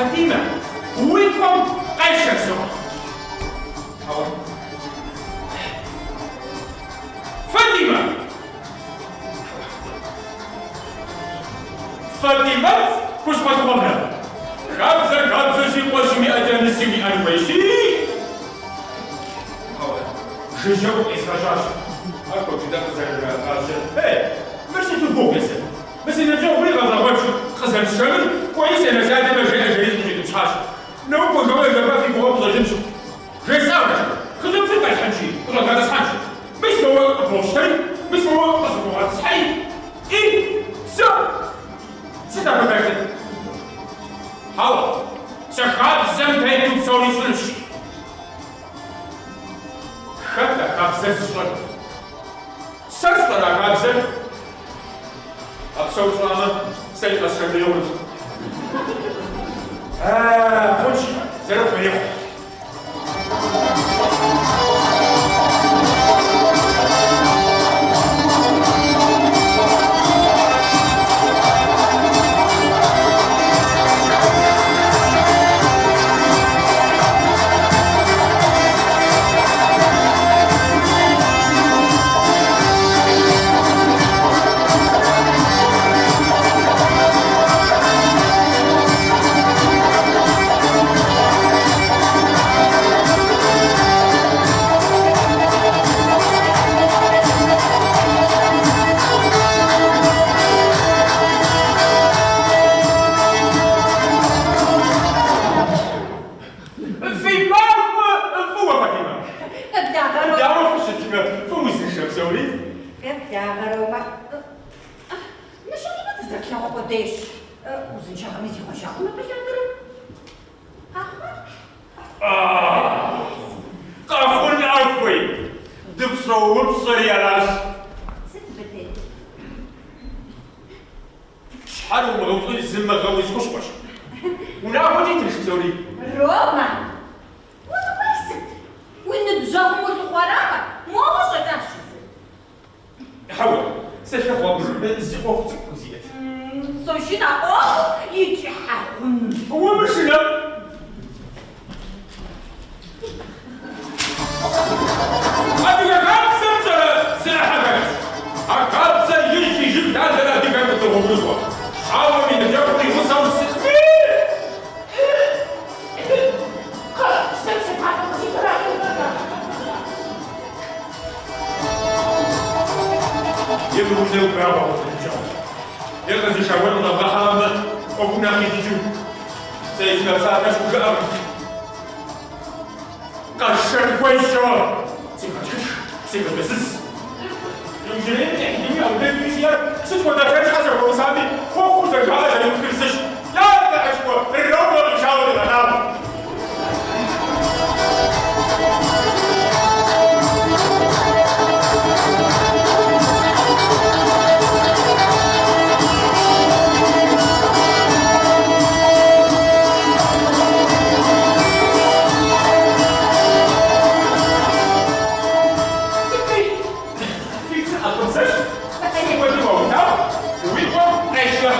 Фатимэ, уи къуэм къешэ жызоӏэ. Хьэуэ. Фатимэ! Фатимэт хущхъуэ лъыхъуэмрэ. Хабзэр хабзэщи, къуэ щыуиӏэкӏэ ныси уиӏэн хуейщи. Хьэуэ, жыжьэу къезгъэжьащ. Апхуэдэу дыдэ къызэрырагъажьэр. Ей, мыр сыту гугъу езыр? Мы си ныбжьэгъури гъэщӏэгъуэнщ, къызэрысшэнур кӏуэи сенэ-сядэмэ жеӏэ жери сыкъыщӏитӏыпщхьащ. Нокӏуэ жэуэ ежэпа фи гугъэу къыщӏэкӏынщ. Жесӏауэ, хъыджэбзыр къэтхьынщи, къыщӏэдгъэтӏысхьэнщ. Мис моуэ къыбощтэри, мис моуэ къыщӏыбогъэтӏысхьэри, и всё! Сыт абы хэлъыр? Хьэуэ, сэ хабзэм тету псори сщӏынущ. Хэт а хабзэр зыщӏэр? Сэ сщӏэрэ а хабзэр? А псор пщӏамэ, сэри къэсшэжей хъунущ. Хъунщ, зэрыхъу ирехъу. Фи махуэ фӏыуэ, Фатимэ! Къеблагъэ, Ромэ. Дауэ фыщытхэ, фыузыншэ псори? Къеблагъэ, Ромэ. Нышэдибэ дызэрылъэгъуа къудейщ. Узыншагъэми зихъуэжакъым абы лъандэрэ. Къэхъуа? Къэхъунӏа хуей? Дыфщӏоупщӏэри аращ. Сыт абы тетыр? Щхьэр умыгъэузу зымыгъэуз хущхъуэщ. Унагъуэкӏи тынш псори. Ромэ, узыхуейр сыт? Уи ныбжьэгъум улъыхъуэракъэ? Моуэ щӏэкӏащ езыр. Хьэуэ, сылъыхъуэкъым, зы ӏуэху цӏыкӏу хузиӏэт. Сошынэ а ӏуэхум и кӏыхьэ хъуну. Умышынэ! Адыгэ хабзэм пщӏэрэ зы ӏыхьэ хэлъщ. А хабзэр ижь-ижьыж лъандэрэ адыгэм къыдогъуэгурыкӏуэ. Щауэм и ныбжьэгъур и гъусэу сытми. Е мы унэр убагъуэ къызэрыкӏыу, е къэзыша гуэр къыщӏэбгъэхьамэ, ӏуэхум нэхъ икӏыжу. Сэ езым я псалъэр схужыӏэкъым. Къэшэн хуейщ, сегъэтхытх, сегъэкӏэзыз. Иужьрейм ӏыхьлыуи ӏэулэдуи сиӏэр сыт хуэдэ хъер щхьэ зэхуэмысами, хъуэхъуу зэрыжаӏэр зэриухыр зыщ. Я Алыхьышхуэ, Ромэ къишауэ дыгъэлъагъу. Фи псыр ӏэфӏыбзэщ, сыт хуэдэу уаутау, уи къуэм къешэ.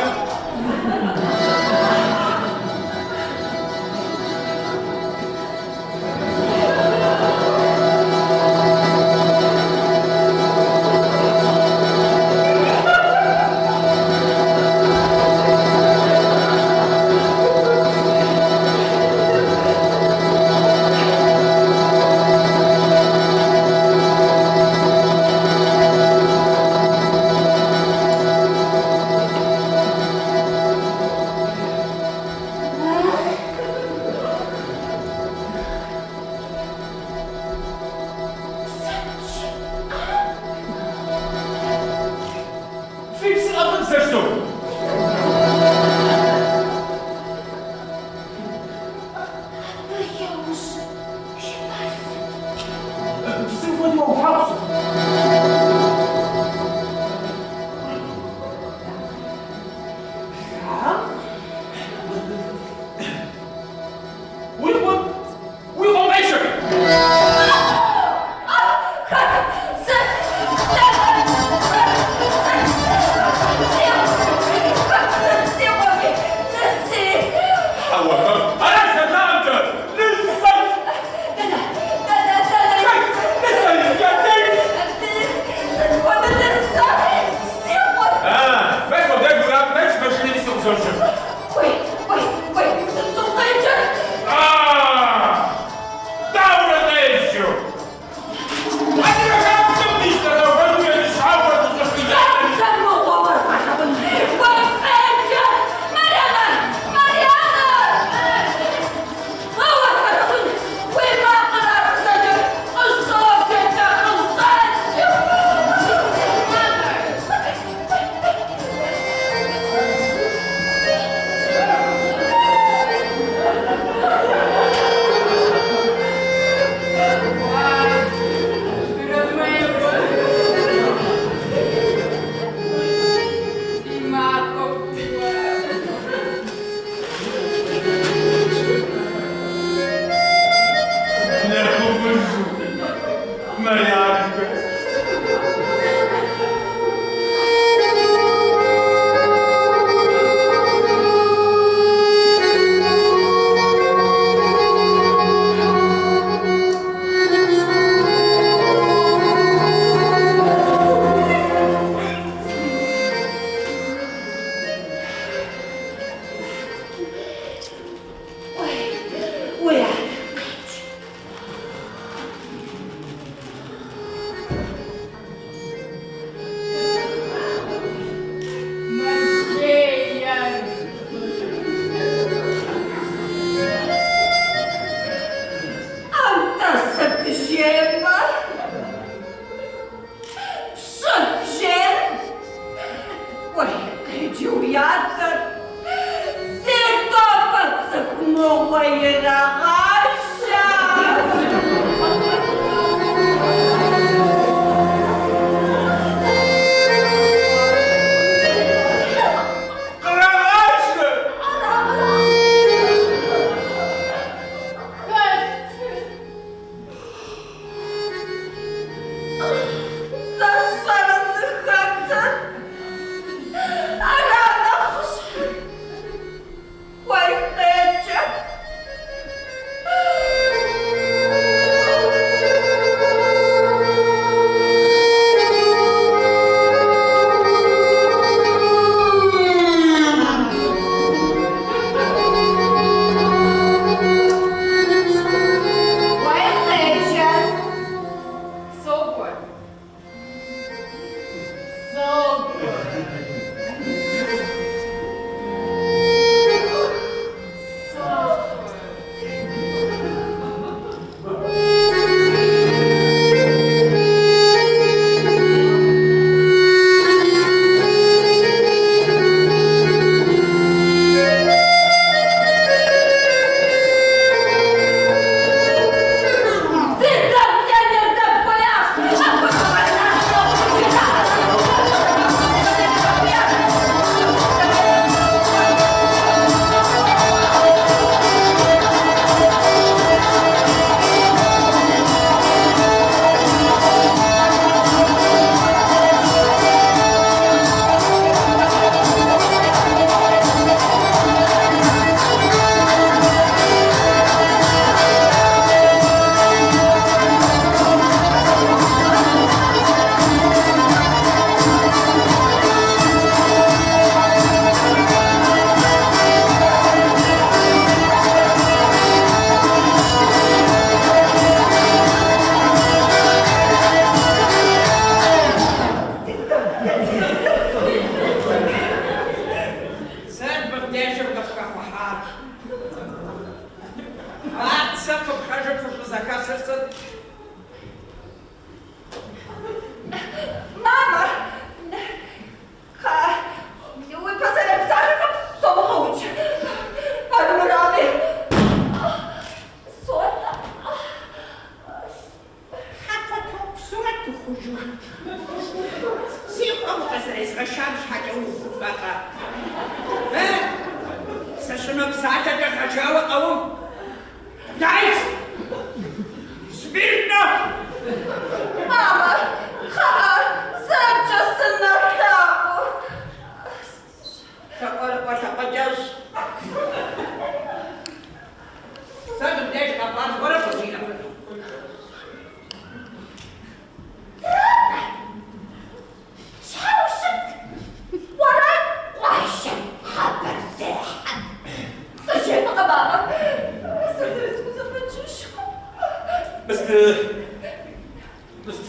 мыгъуэ ирагъашэ. Кърагъашэ! Хэт? Сэ сщӏэрэ зыхэтыр? Ара нэхъыщхьэр? Кӏуэи къеджэ. Кӏуэи къеджэ. Сокӏуэ. Сокӏуэ. Сокӏуэ. Сыт мыбдежым къыфхэхъухьар? Бацэ пыпхъэжу фыщӏызэхэсыр сыт? Мамэ, кхъыӏэ, уи пасэрей псалъэхэм сомыгъэукӏ. Армырами, солӏэ. Хьэфэ топ сурэт ухъужу. Си къуэм укъызэрезгъэшам щхьэкӏэ угуфӏэкъэ? Э? Сыщымыпсалъэкӏэ гъэжауэ къэув. Дайс! Смирно! Мамэ, кхъыӏэ, зэкӏэ сынолъэӏу. Лъакъуэрыкӏуэ лъакъуэкӏэщӏ. Сэ мыбдеж къэхъуар зыгуэрым къызжиӏэфыну? Щхьэ ущыт? Уэра къуажэ хъыбарзехьэр? Къызжепӏэкъэ, мамэ? Сэ зэрысхузэфӏэкӏышхуэ. Мыст, мыст,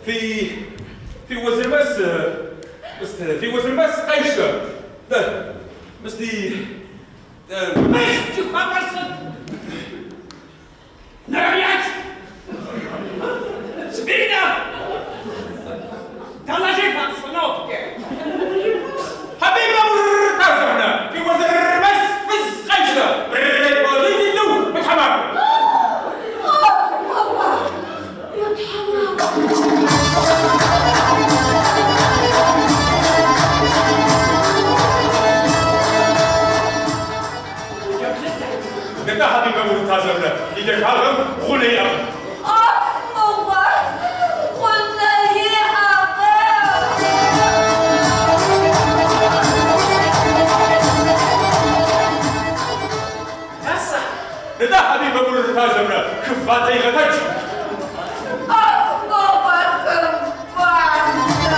фи Уэзырмэс, мыст, фи Уэзырмэс къешэ. Дэ, мыст, и, дэ. Мыст жыхуэпӏэр сыт? Наравнять! Смирно! Доложи по обстановке! Хьэбибэ Муртазовна, фи Уэзырмэс фыз къешэ, предположительно, мытхьэмахуэ. Мама, мытхьэмахуэ. Нтӏэ, Хьэбибэ Муртазовна, и дахагъэм гъунэ иӏэкъым. Ах, мыгъуэ, гъунэ иӏэкъым. Тӏасэ! Нтӏэ, Хьэбибэ Муртазовна, хыв бадзэ игъэтэдж. Ах, мыгъуэ, хыв бадзэ.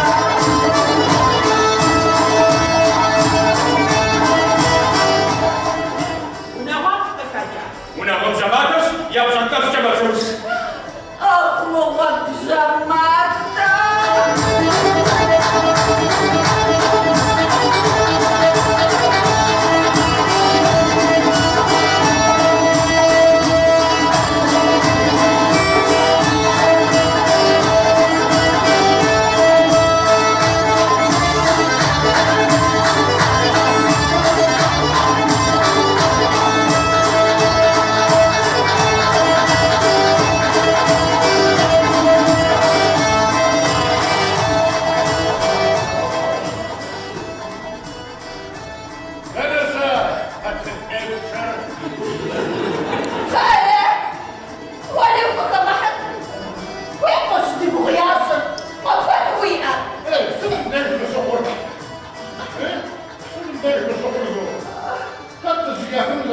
Унагъуэфӏ къыхэкӏа. Унагъуэ бжьэматэщ, я пщӏэнтӏэпскӏэ мэпсэуж. Ах, мыгъуэ, бжьэматэ.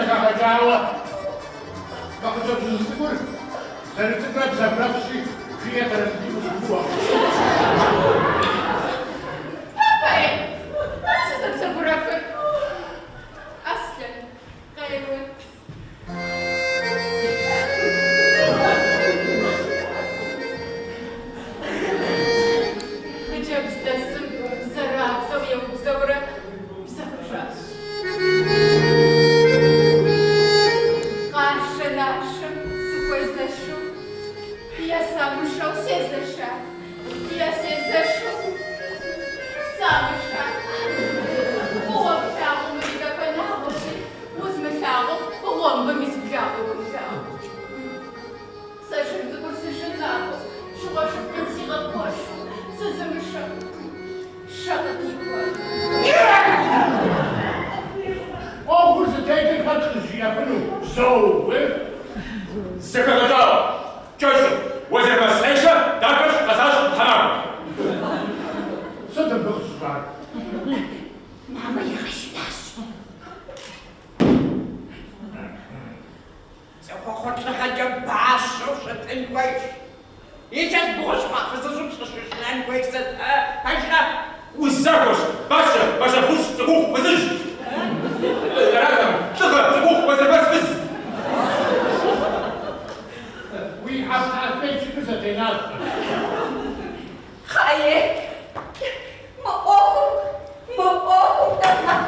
зэхэгъэкӏауэ? Мы хъыджэбзыжь цӏыкӏур зэрыцӏыкӏурэ бзэгурэфщи, жиӏэ тэрэз дыдэу жыхуэӏэу. Папэ, ара сызэрыбзэгурэфыр? Аслъэн, къеуэт. Хъыджэбз дэсым бзэрабзэу еубзэурэ бзэхыжащ. Къашэ-нашэм сыхуэзэшу, е самышэу сезэша, е сезэшу самыша. Фӏыуэ плъагъум уи Дахэнагъуэщи, узмылъагъум гъуэмбым ис благъуэ уолъагъу. Сэ шыр цӏыкӏур сышынагъуэу, щыгъуэшыпкъым сигъэкуэшу, сызымышэу шэ къыдихуэ. ӏуэхур зытетыр хэт къызжиӏэфыну, зоуэ? Зэхэгъэкӏауэ, кӏэщӏу, Уэзырмэс къешэ, дахэщ, къэсащ тхьэмахуэ. Сыт абы къыщыщӏар? Мамэ игъэшынащ. Цӏыхухъур лӏыгъэкӏэ бащэу щытын хуейщ. Илъэс бгъущӏ хъуа фызыжьым щӏыщышынэн хуейр сыт, пэжкъэ? Узахуэщ, бащэ, бащэбгъущӏ, цӏыхухъу, фызыжь. Аратэм, лӏыгъэ, цӏыхухъу, Уэзырмэс, фыз. Уи автоответчикыр зэтенащ. Хьэе, мы ӏуэхум, мы ӏуэхум дэ нэхъ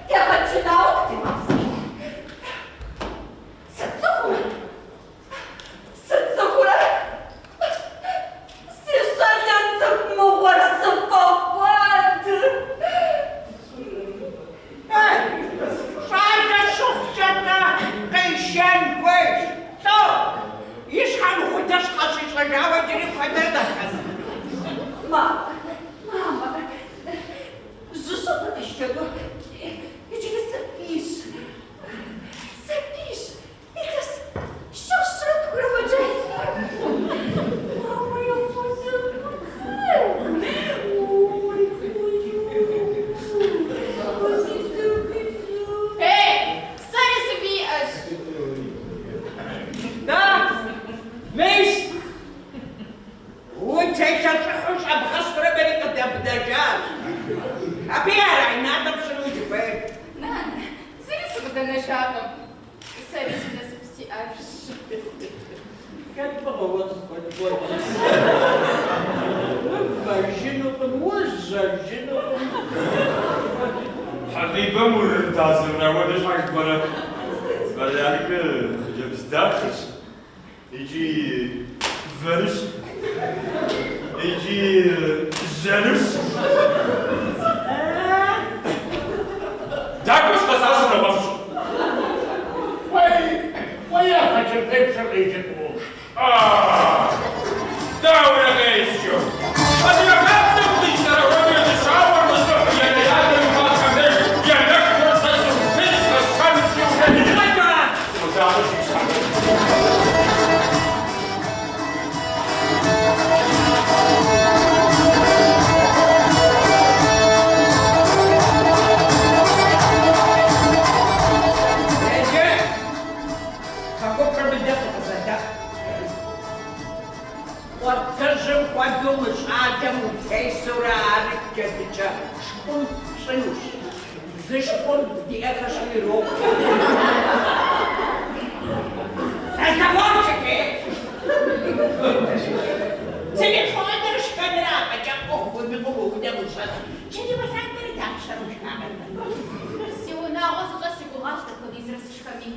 тегъэчынауэ дытемыпсэлъыхь. Сыцӏыхурэ? Сыцӏыхурэ? Си щӏалэ цӏыкӏу мыгъуэр сыфӏэкӏуэд. Щӏалэ щыхъукӏэ-тӏэ къешэн хуейщ. Лӏо, и щхьэм гъудэ щхьэщищӏэжауэ иджыри куэдрэ нэхъ. Мамэ, мамэ, жьыщӏэ къэщтэну иджыри сабийщ. Сабийщ, илъэс щэщӏрэ тхурэ фӏэкӏа Мамэ, Эй, сэри сывиӏэщ. Да, мис, утелъэщӏыхьу щӏэбгъэсурэ мыри къыдэбнэжащ. Абы ара и натӏэ пщӏыну узыхуейр? Нанэ, зыри сыкъыдэнэжакъым. Сэри си насып сиӏэжщ. Хэт мыгъуэ уэ къыпхуэныкъуэр? Увэжынукъым, ужьэжынукъым. Хьэбибэм урырытазэу ауэдэ щхьэ жыпӏэрэ? Марьянкэ хъыджэбз дахэщ икӏи вэнущ, икӏи жьэнущ. Дахэщ, къэсащ, унагъуэфӏщ. Уей, уей, япэ чырпепшэр къеджэкӏуэу. Дауэрэ къесджэу? Адыгэ хабзэм къищтэрэ хуэдэу езы щауэр къыщӏыхьу и анэ-адэм и пащхьэм деж и анэшхуэр щӏэсу фыз къэсщтэнущ жиӏэу жеӏэ. Сымылъагъуу си псалъэ. Еджэ, фэ гупыр мыдэ фыкъызэдэӏу. Къуэтыжьым хуэдэу мы щӏалэм утесурэ ар джэдыкӏэ шкӏумпӏ пщӏынущ. Зы шкӏумпӏ диӏэхэщи ирокъу. Разговорчики! Телефоныр шхэныр афӏэкӏа ӏуэху уимыӏэу уи унэм ущӏэс. Чыри дапщэрэ ушхакъэ? Си унагъуэ сыщӏэс си гугъащ дапхуэдизрэ сышхэми.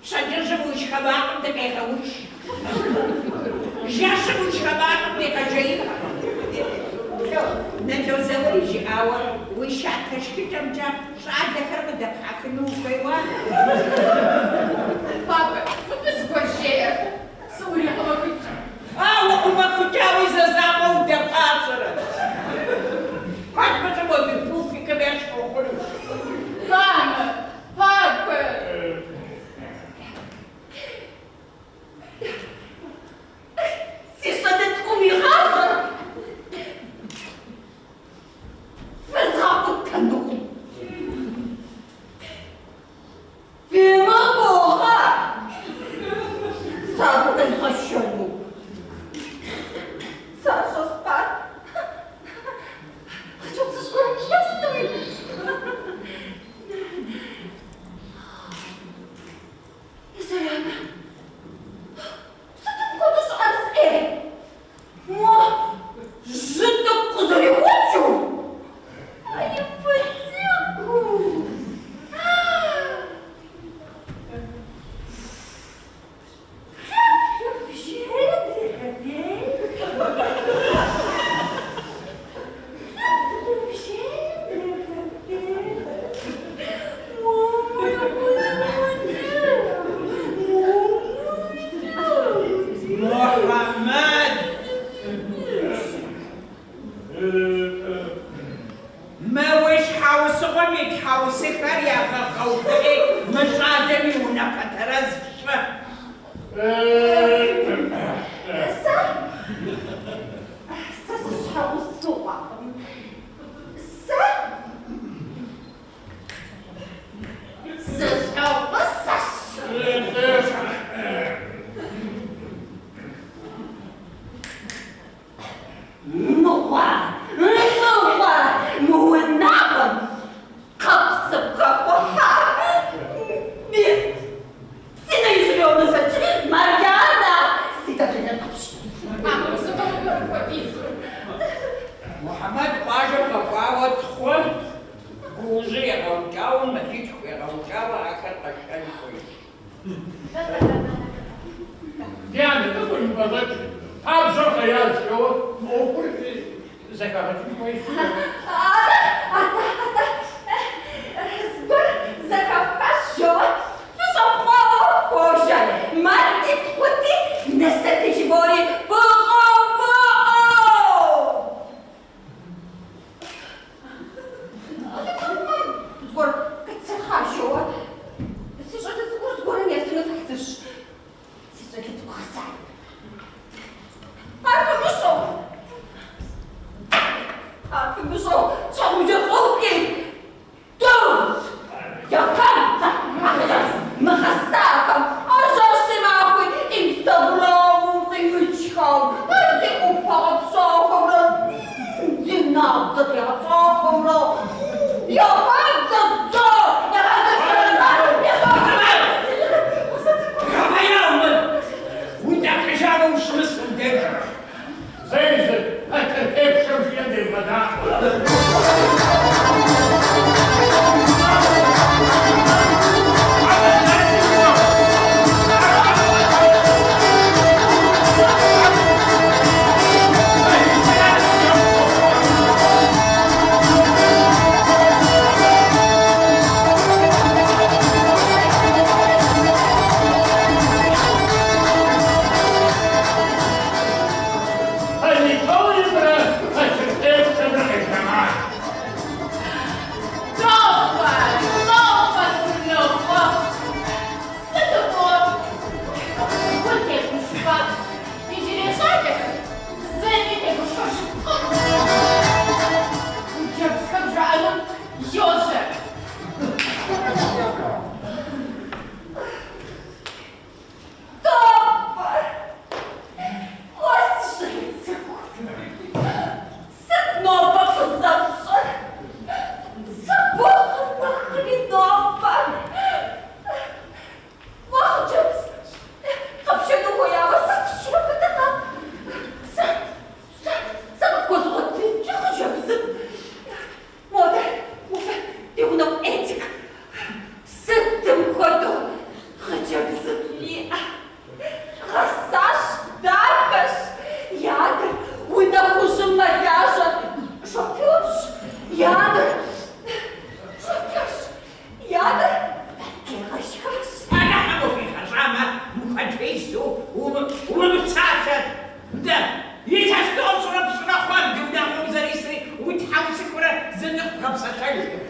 Пщэдджыжьым уи шхэ макъым дыкъегъэуш. Жэщым уи шхэ макъым дегъэжеиф. Нало Заури жиӏауэ, уи шатэ шхыкӏэмкӏэ щӏалэхэр къыдэпхьэхыну ухуейуэ? Папэ, мыбы зыгуэр жеӏэ. Сыурегъэмэхыкӏ. Ауэ ӏумэхыкӏауи зэ закъуэ удэпӏащӏэрэ? Куэд мыщӏэу уэ уи пуфикым ещхь ухъунущ. Мамэ, папэ! Си щӏалэ цӏыкӏум и гъащӏэр фэзгъэкъутэнукъым. Къэувыӏи, мы щӏалэм и унафэ тэрэз щӏы. Сэ? Сэ сыщхьэгъусэкъым. Сэ? Сыщхьэгъусэщ. Мыгъуэ, мыгъуэ, мы унагъуэм къыпсыпхэхъухьа. Мис, си нэ ижьыр йомэзэкӏ, Марьянэ, си давленэр къэпщ. Мухьэмэд къуажэм къэкӏуауэ тхъу гуужьыр егъэукӏауэ, мэлитху егъэукӏауэ ахэр къэшэн хуейщ. Ди анэ, тӏэкӏу умыпӏэщӏэкӏ, пабжьэр хъеящ, жэуэ мы ӏуэхур зэхэгъэкӏын хуейщ. Атӏэ, атӏэ, атӏэ, зыгуэр зэхэфхащ, жэуэ фыщӏэпхъуауэ фожьэ, мэлти тхъути, нысэти жывори фыкъэувыӏэу! Зыгуэр къицырхъа жоуэ. Си щӏалэ цӏыкӏур зыгуэрым естыну сыхьэзырщ. Си щӏалэ цӏыкӏу гъэсар. Ар фымыщӏэу. Ар фымыщӏэу щхьэгъубжэр фӏыӏухи. Догъ! Яхабзэ а хъыджэбз мыгъэсахэм, а жэщи махуи Инстаграмым къимыкӏхэм, зи ӏупэ гъэпщӏахэмрэ зи набдзэ тегъэпщӏахэмрэ яхабзэ зэ! Гъэбэяу мыр! Удэхьыжауэ ущымыс мыбдеж. Зэи зы пэтэртепшэм жиӏэм девгъэдаӏуэ. Панитоимрэ пэтэртепшэмрэ къеблэгъащ. Догуэ, нобэ сынохъуэхъу. Сыту фӏыуэ утегушхуа. Иджырей щӏалэхэр зэми тегушхуэжыфкъым. Хъыджэбзхэм жаӏэнум йожьэ. Тӏопэ! Уэ си щӏалэ цӏыкӏу! Сыт нобэ къызэпщӏэр? Сыбохъур нэхъри нобэ! Уэ хъыджэбз къэпшэну ухуеяуэ сыт жыпӏэтэкъэ? Сэ, сэ, сэ къыпхуэзгъуэтынкӏэ хъыджэбзыфӏ. Модэ, модэ, ди гъунэгъу Эдик. Сытым хуэдэу хъыджэбзыфӏ иӏэ. Гъэсащ, дахэщ, и адэр унэ хужьым мэлажьэ. Шоферщ, и адэр шоферщ, и адэр къегъэшхащ. Алыхьым укъигъэщӏамэ, мыпхуэдизу умыпсалъэ. Нтӏэ, илъэс тӏощӏрэ пщӏырэ хъуам ди унагъуэм узэрисри, утхьэусыхыурэ зы цӏыху бгъэпсэлъэжкъым.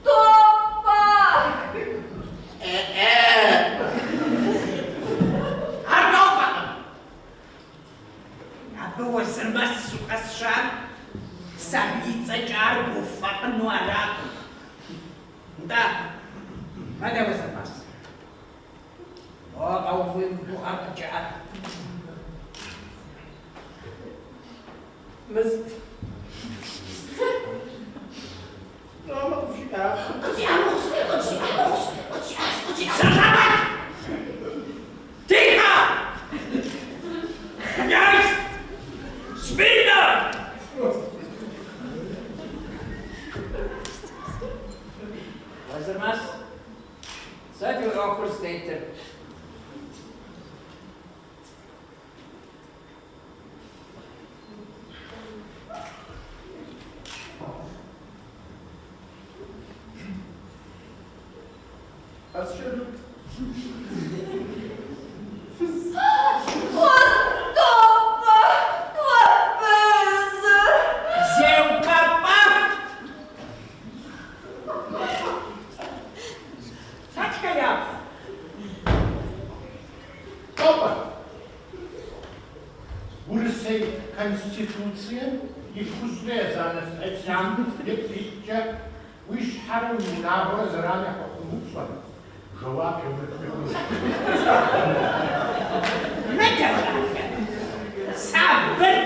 Тӏопэ! Ар тӏопэкъым. Абы Уэзырмэс щӏыфӏэсщам сабий цӏэкӏэ ар буфэкъыну аракъым. Нтӏэ, мадэ Уэзырмэс. О, къэувуи уи гугъэр къыджэӏэт. Мыст. Мамэ къывжиӏа? Къыджиӏа мыгъуэщ, къыджиӏа мыгъуэщ, къыджиӏащ, къыджиӏащ. Зэщӏэгъэт! Тихо! Князь! Смирно! Уэзырмэс, сыт уи ӏуэхур зытетыр? Къэсшэнут. Тӏопэ, уэ фызыр! Зеупэпӏэфт! Конституцием и тхущӏрэ езанэ статьям ипкъ иткӏэ уи щхьэрэ уи унагъуэрэ зэран яхуэхъун упщӏэм жэуап йомытми хъунущ. Мыдэ, щӏалэ, сабыр!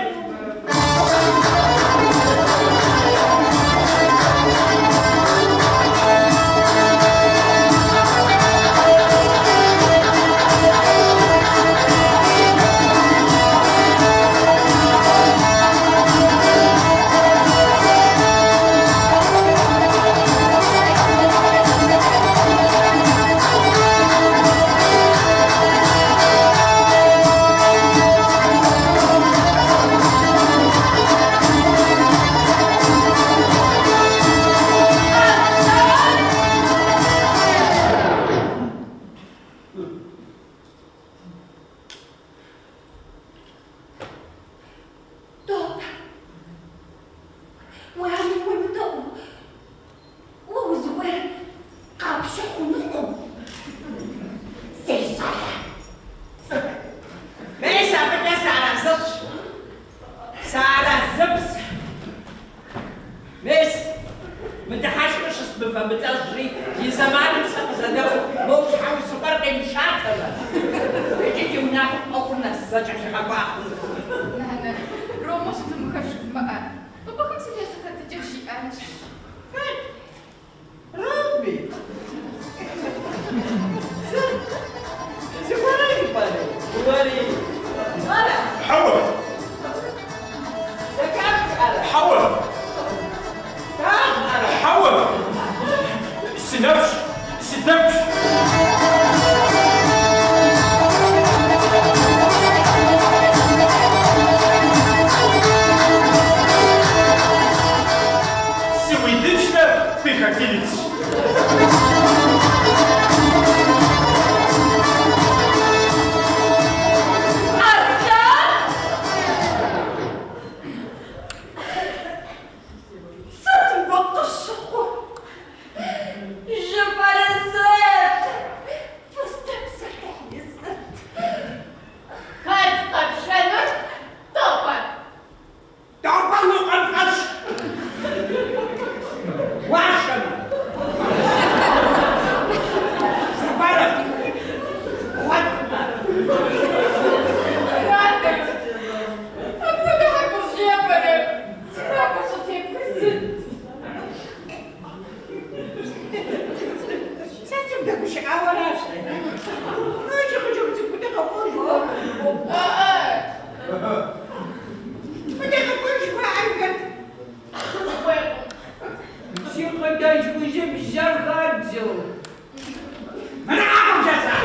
Тӏопэ, уи анэм уемыдэӏуу, уэ узыхуейр къапщэ хъунукъым. Си щӏалэ цӏыкӏу. Мис абыкӏэ сыарэзыщ. Сыарэзыпс. Мес, мы дыхьэшхыр щыс мывэ мытӏэжьри и зэманым сэ къызэдэӏуу мо щхьэусыгъуэр къемышатэмэ, иджы ди унагъуэм ӏуэхур нэхъ зэкӏэлъыгъэкӏуа хъунут. Нанэ, Ромэ щытымыхэр жывмыӏэ. Мыбыхэм сыт я зэхэтыкӏэ жиӏэнщ. Хэт? Роми? Сыт? Зыгуэрэ жыпӏэну? Уэри? Ара? Хьэуэ! Зэхэпхрэ? Хьэуэ! Плъагъурэ? Хьэуэ! Сынэфщ, сыдэгущ! Сыуилычнэ пехотинецщ. Аслъэн! Сыт мыбы къыщыхъур? Жыпӏэр сыт? Фыздэпсэлъыхьри сыт? Хэт къэпшэнур, Тӏопэ? Тӏопэ ныкъуэм фӏэщ. Гуащэмэ. Зыгуэрым. Гъуэтмэ. Нанэ, апхуэдэхэр къызжепӏэрэ? Си напэр щӏытепхыр сыт? Сэ сыбдэгушыӏауэ аращ. Ну, иджы хъыджэбз цӏыкӏу дыкъэкӏуэж уэ. А-а! Дыкъэкӏуэж жыхуаӏэр хэт? Сыхуейкъым. Си къыдэлъхужьыбзэр хабзэу. Мыракъым жысӏа!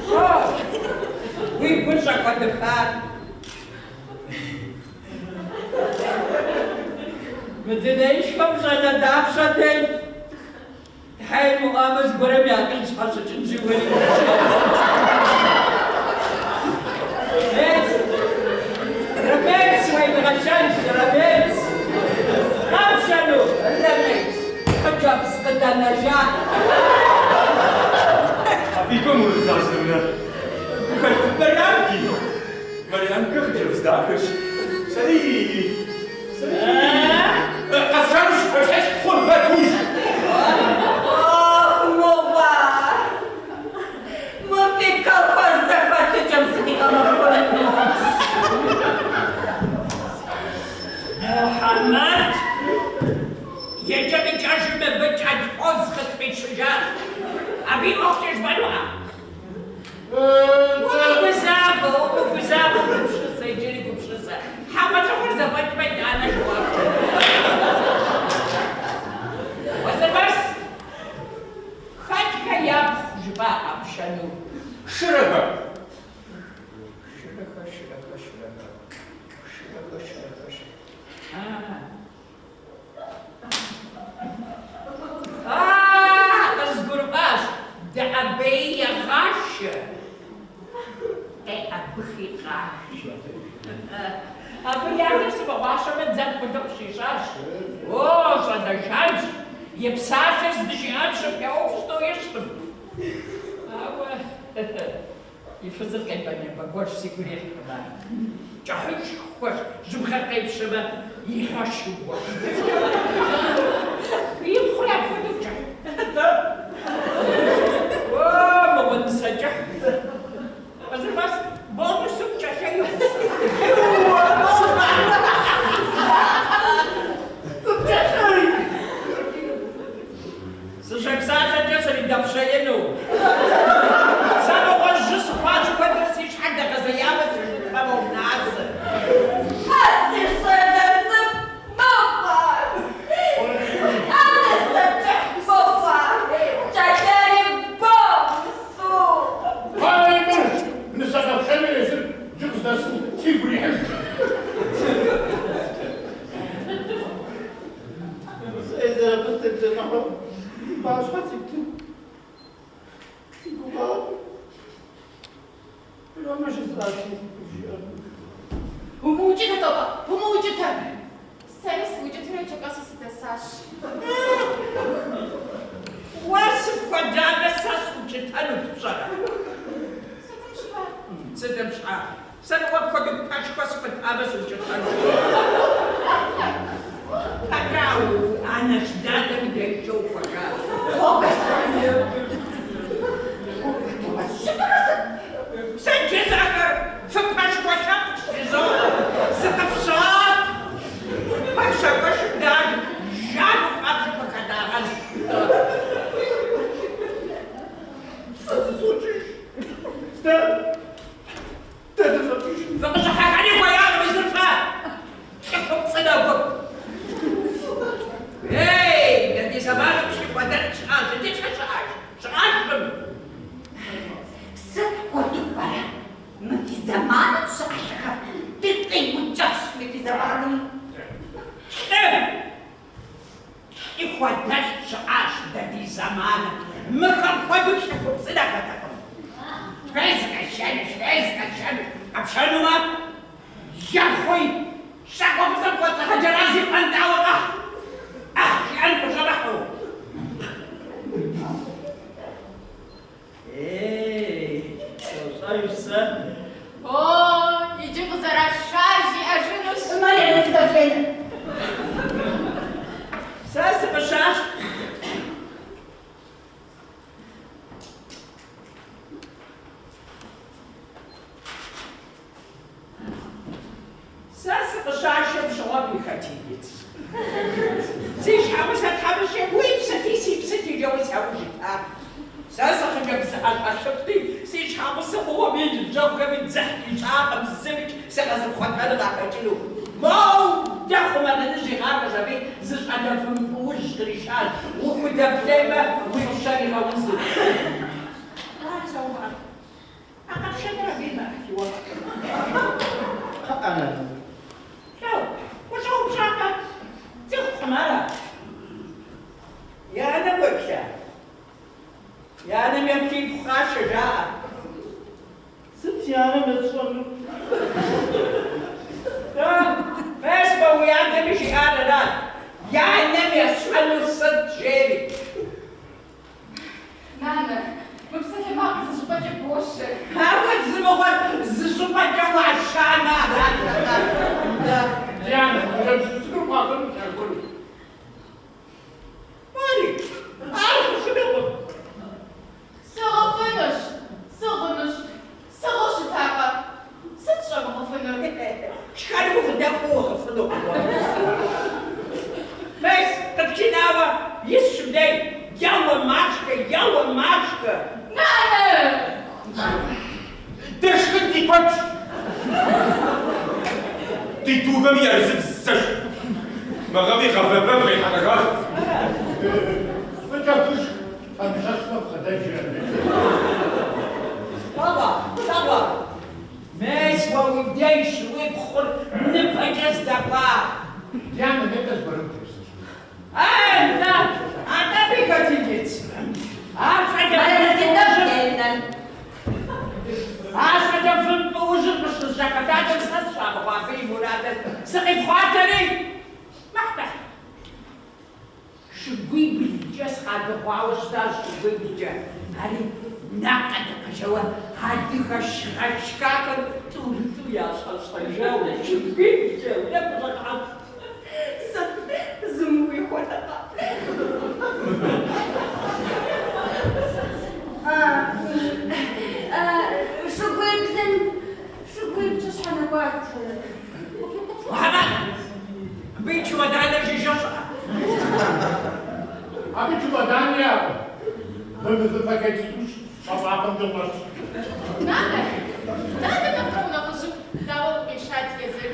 Лӏо, уи гур щӏэкӏуэдыпар? Мы дунеишхуэм щӏалэ дапщэ тет? Тхьэ имыӏуамэ, зыгуэрым и акъыл щхьэщыкӏынщи, уэри Ромец! Ромец уедгъэшэнщ, Ромец! Къапшэну, Ромец, хъыджэбз къыдэнэжа. Абы и кӏуэм урызащӏэмэ, хэт Марьянки? Марьянкэ хъыджэбз дахэщ. Сэри, сэри. Къэсшэнущ, хъун, мэтуж. Ох, мыгъуэ! Мы фи колхоз зэхэтыкӏэм сыкъигъэмэхуэну. Мухьэмэд, икӏэм-икӏэжым мыбы кӏэлъхуоз къытфӏищыжащ. Абы и ӏуэхукӏэ жыпӏэнуӏэ? Умыгузавэ, умыгузавэ, гупсысэ, иджыри гупсысэ. Хьэгъуэлӏыгъуэр зэфӏэкӏмэ, итӏанэ жэуап. Уэзырмэс, хэтхэ япхъу жыпӏа къэпшэну? Шырэхэ. Шырэхэ, шырэхэ, шырэхэ. Шырэхэ, шырэхэ, шырэхэ. А. А, къызгурыӏуащ, дэӏэбеи егъашэ, къеӏэбыхи къашэ. Абы и адэр сымыгъуащэмэ дзэм къулыкъу щищӏащ. О, щӏалэ жанщ, и псалъэр здыжиӏам щыпеупщӏ тӏэу ищӏкъым. Ауэ И фызыр къебэн-ебэгуэщ, сигу ирихькъым ар. Кӏыхьышхуэщ, жьыбгъэр къепщэмэ, игъэшыуэ. И пхъури апхуэдэу кӏыхь. Атӏэ, уэ мыгъуэ нысэ кӏыхь. Къызэрыфӏэс, бонусым кӏэлъей и гъусэ. Сыщепсалъэкӏэ сридэпщеину. Сэ мыгъуэ жьы сыхъуащ, куэдрэ си щхьэр дэгъэзеяуэ сыщытмэ мэуназэ. А си щӏалэ цӏыкӏу мыгъуэ! А нысэ кӏыхь мыгъуэ! Кӏэлъейри бонусу! Ай, мыр нысэ къэпшэныр езыр иджы къыздэсым сигу ирихьыжкъым. Сэ езыр абы сытепсэлъыхьу и пащхьэ ситын си гугъакъым. Ромэ жысӏати, жиӏэну. Умыукӏытэ, Тӏопэ, умыукӏытэ! Сэри сыукӏытэри иджы къэсу сыдэсащ. Уэ сыпхуэдамэ, сэ сыукӏытэнут, пщӏэрэ? Сытым щхьэ? Сытым щхьэ? Сэ уэ пхуэдэу пэшхуэ сыпӏытамэ сыукӏытэнут. Пэкӏа анэш дадэм и дежкӏэ ухуэжащ. Сэ жысӏэхэр фыпэшхуэ лъэпкъщ жызоӏэ, сыкъыфщӏат. Пэш щагуэшым дэ ар жану хуабжьу къыхэнагъэнщ. Сэ сыщӏокӏыж. Дэ Дэ дыщӏэкӏыж. Фыкъыщӏыхьэхэни хуеякъым езыр фэ, лӏы гуп. Ей, дэ ди зэманым лӏы хуэдэлӏ щыӏащ, иджы лӏы щыӏэж, щыӏэжкъым. Сыт хуэдэу пӏэрэ мы фи зэманым щыӏэ лӏыхэр? Дыкъиукӏащ мы фи зэманым. Лӏы! Лӏы хуэдэлӏ щыӏащ дэ ди зэманым. Мыхэм хуэдэу лӏы хупцӏынэхэтэкъым. Фыз къэсшэнущ, фыз къэсшэнущ. Къэпшэнумэ, епхъуи, щӏакӏуэ фӏыцӏэм кӏуэцӏыгъэджэрази пӏэнтӏауэ къэхь. ӏэхь жиӏэн хущӏэмыхьу. Ей, сощӏэж сэ. О, иджы къызэрашар жиӏэжынущ. Марья Зиновьевна. Сэ сыкъыщащ. Сэ сыкъыщашэм щыгъуэ пехотинец. Си щхьэгъусэ тхьэмыщкӏэм уи псыти си псыти жэуэ сяужь итат. Сэ сыхъыджэбз зыӏэщӏэлъыфӏти, си щхьэгъусэ мыгъуэм и ныбжьэгъухэми дзыхь ищӏакъым зымикӏ сыкъэзыпхъуэтэну къахэкӏыну. Моу дэ Хъумэныжь игъакӏуэщ аби, зы щӏалэ вымпӏуужь къришащ, ухудэплъеймэ, уи пщэр игъэузу. Ар сэ умыӏэ. А къэпшэныр абы и мыӏыхьлыуэ. Кхъыӏэ, нанэ. Лӏо, ущӏэупщӏакъэ? Цӏыхукъым ара? И анэм уеплъа? И анэм еплъи ипхъу къашэ, жаӏэ. Сыт си анэм есщӏэнур? Мес мо уи адэми жиӏар арат. И анэм есщӏэнур сыт, жери. Нанэ, мы псалъэмакъыр зы щӏыпӏэкӏэ бощэ. Ауэ зы мыгъуэр зы щӏыпӏэкӏэ уашамэ арат атӏэ. Ди анэ, хъыджэбз цӏыкӏур бгъэфӏынут аргуэру. Мари, ар хъужынукъым. Сыгъыфынущ, сыгъынущ, сыгъыу щытакъэ? Сыт щӏэмыгъыфынур? Шхэным укъыдэхуэу угъыфынукъым уэ. Мес, къыпчынауэ исщ мыдей, еуэ машхэ, еуэ машхэ. Нанэ! Дэ шхын ди куэдщ. Ди духэми ярызыбзэщ. Мы гъэми гъавэ бэв къетхьэлӏэжащ. Фӏыкӏэ фышх, пэмылъэщмэ вгъэдэж абы. Лъэгъуа, лъэгъуа. Мес уэ уи дежщ уи пхъур ныбэкӏэ здэкӏуар. Ди анэ, нетӏэ зыгуэрым тепсэлъыхьын. Атӏэ, атӏэ пехотинец. Ар щӏалэ Ар щӏалэ вымпӏуужьыр къыщызжьэхэлъадэм сэ сщӏа мыгъуэ абы и мурадыр. Сыкъипхъуатэри, мэхь-мэхь. Шыгуиблкӏэ сыкъадыгъуауэ щытащ, шыгуиблкӏэ. Ари накъэдакъэ жэуэ адыгэ гъэшхахэм тӏурытӏу ящӏэщӏэжауэ шыгуиблкӏэ унэм къыщӏыхьам. Сыт зым уихуэтэкъэ? Шыгуиблым шыгуиблкӏэ щхьэ нэкӏуат? Мухьэмэд, мыбы и чемоданыр жыжьэ щыӏэ? Абы чемодан иӏэкъым. Мыбы зы пакет зытӏущ пщэфӏапӏэмкӏэ щӏэлъщ. Нанэ, дадэ нэхърэ унэхъыжьу дауэ укъишат езыр?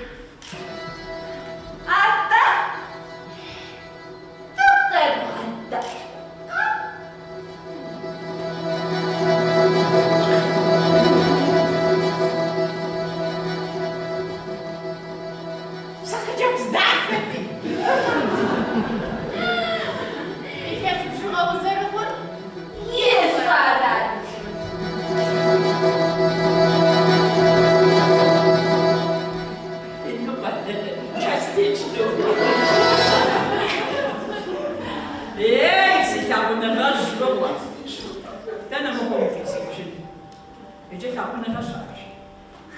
Атӏэ, дыкъебгъэдэӏу. Сыхъыджэбз дахэти. Илъэс бжыгъэ узэрыхъур? Ищӏарат. Частично. Ей, си лъагъуныгъэжь мыгъуэ. Дэнэ мыгъуэ укъисхыжын? Иджы лъагъуныгъэ щыӏэж.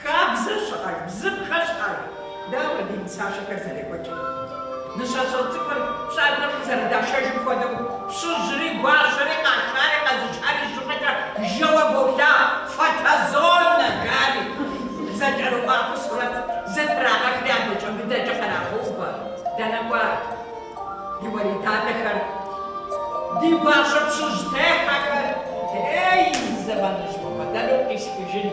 Хабзэ щыӏэж, бзыпхъэ щыӏэж. Дауэ ди нысащӏэхэр зэрекӏуэкӏыр? Нысащӏэ цӏыкӏур пщӏантӏэм къызэрыдашэжым хуэдэу, пщыжьри, гуащэри, къашари, къэзышари щӏыпӏэкӏэ жэуэ болъагъу, фотозонэ жари. Зэкӏэрыӏуауэ сурэт зытрагъэхри адэкӏэ-мыдэкӏэ кърагъэувэ. Дэнэ кӏуа ди уэридадэхэр, ди гуащэ пщыжь техьэхэр? Ей, зэманыжь мыгъуэ, дэнэ укъисхыжын?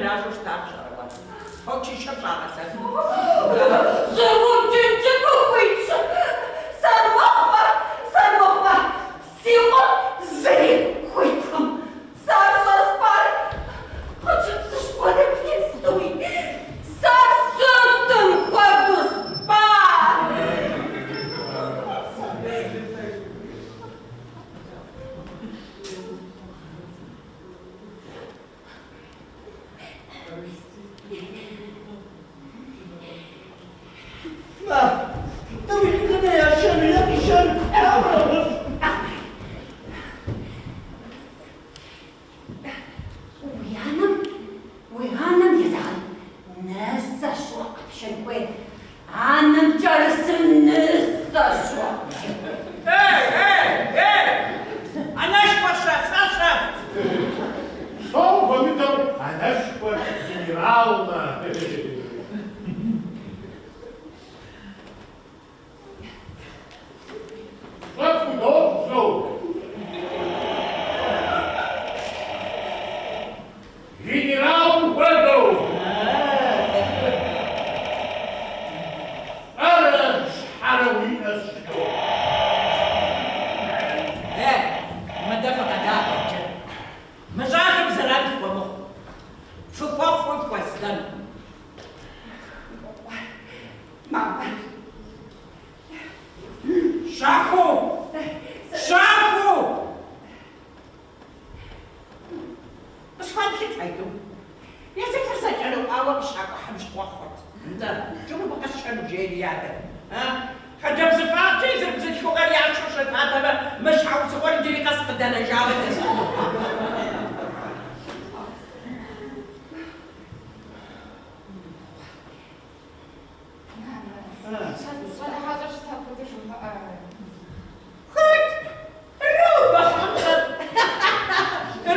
иращӏэу щытар пщӏэрэ уэ? Фочышэм щӏагъэлъэлъу. Сыукӏынкӏэ фыхуитщ. Сэрмыхъумэ, сэрмыхъумэ, си къуэм зыри хуиткъым. Сэ ар щӏэспӏар хъыджэбзыжь гуэрым естуи. Сэ ар сытым хуэдэу спӏа? Уи анэм, уи анэм езэгъын нысэщ уэ къэпшэн хуейр. Анэм кӏэрысын нысэщ уэ къэпшэн хуейр. Эй, эй, эй! Анэшхуэр-щэ, сэ-щэ? Псом хуэмыдэу анэшхуэр генералмэ. Пщӏэ пхудощӏ, Генералым хуэдэу. Пщӏэрэ щхьэрэ уиӏэщ жыдоӏэ. Е, мыдэ фыкъэдаӏуэ иджы. Мы щӏалэм зэран фыхуэмыхъу. Фыхуэхъуи фхуэздэнукъым. Мамэ. Щэхуу! Щэхуу! Къысхуэплъыт тӏу. Езыхэр зэкӏэрыӏуауэ къыщакӏухьым щыгъуэ хъурт. Нтӏэ, иджы мыбы къэсшэну жери адэ. А? Хъыджэбзыфӏагъкӏэ езыр бзылъхугъэр ящэу щытатэмэ, мы щхьэусыгъуэр иджыри къэс къыдэнэжауэ дэсыну. Щӏалэ хьэщӏэр щыт апхуэдэу жумыӏэ. Хэт? Ромэ хьэщӏэр.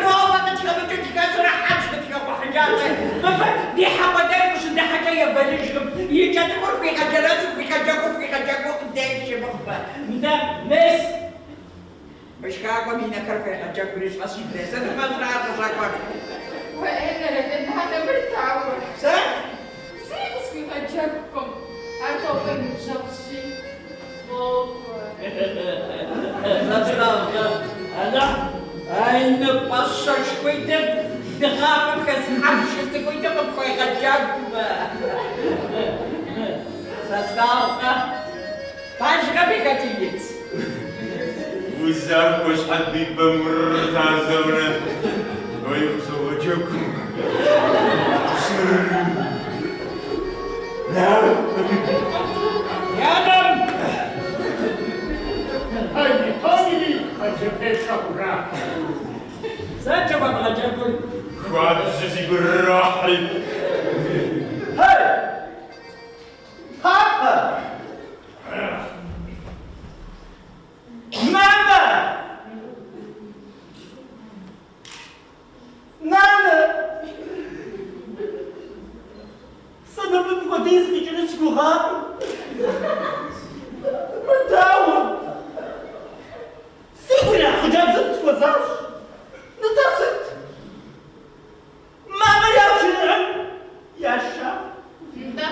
Ромэ къытхэмыкӏыу дыхэсурэ хьэбз къытхэхъухьыжащи, мыбы ди хьэкъуэдэр къыщыдыхьэкӏэ ебэныжкъым. И кӏэ цӏыкӏур хуигъэджэрэзу, хуигъэджэгуу, хуигъэджэгуу къыдеш мыхъумэ. Нтӏэ, мес. Мы шхакӏуэм и нэхэр хуегъэджэгури щӏэсщ, сыт фӏэщӏрэ ар къыщӏэкӏуэр? Уэ, нанэ, мыр дауэ? Сыт? Зыри къысхуигъэджэгукъым. Ар Тӏопэ и ныбжьэгъущи. Къокӏуэ. Зэпщӏагъэ, Алыхь, ай ныкъуэщэшхуитӏыр дыгъафӏэм хэс хьэпшыр цӏыкӏуитӏыр къыпхуегъэджэгумэ. Сэ слъагъукъэ? Пэжкъэ, пехотинец? Узахуэщ, Хьэбибэ Муртазовнэ. Ой, къысогъэджэгу. Янэм! Пэлътоми хъыджэбзепщэ хъужа. Сыткӏэ хуэбгъэджэгур? Хуабжьу сигу ирохьри. Хей! Папэ! Мамэ! Нанэ! Сэ мыбы мыпхуэдиз къикӏыну си гугъакъым. Мыр дауэ? Сигу ирихь хъыджэбзым сыхуэзащ. Нтӏэ сыт? Мамэ ягу щрихьым яша. Нтӏэ.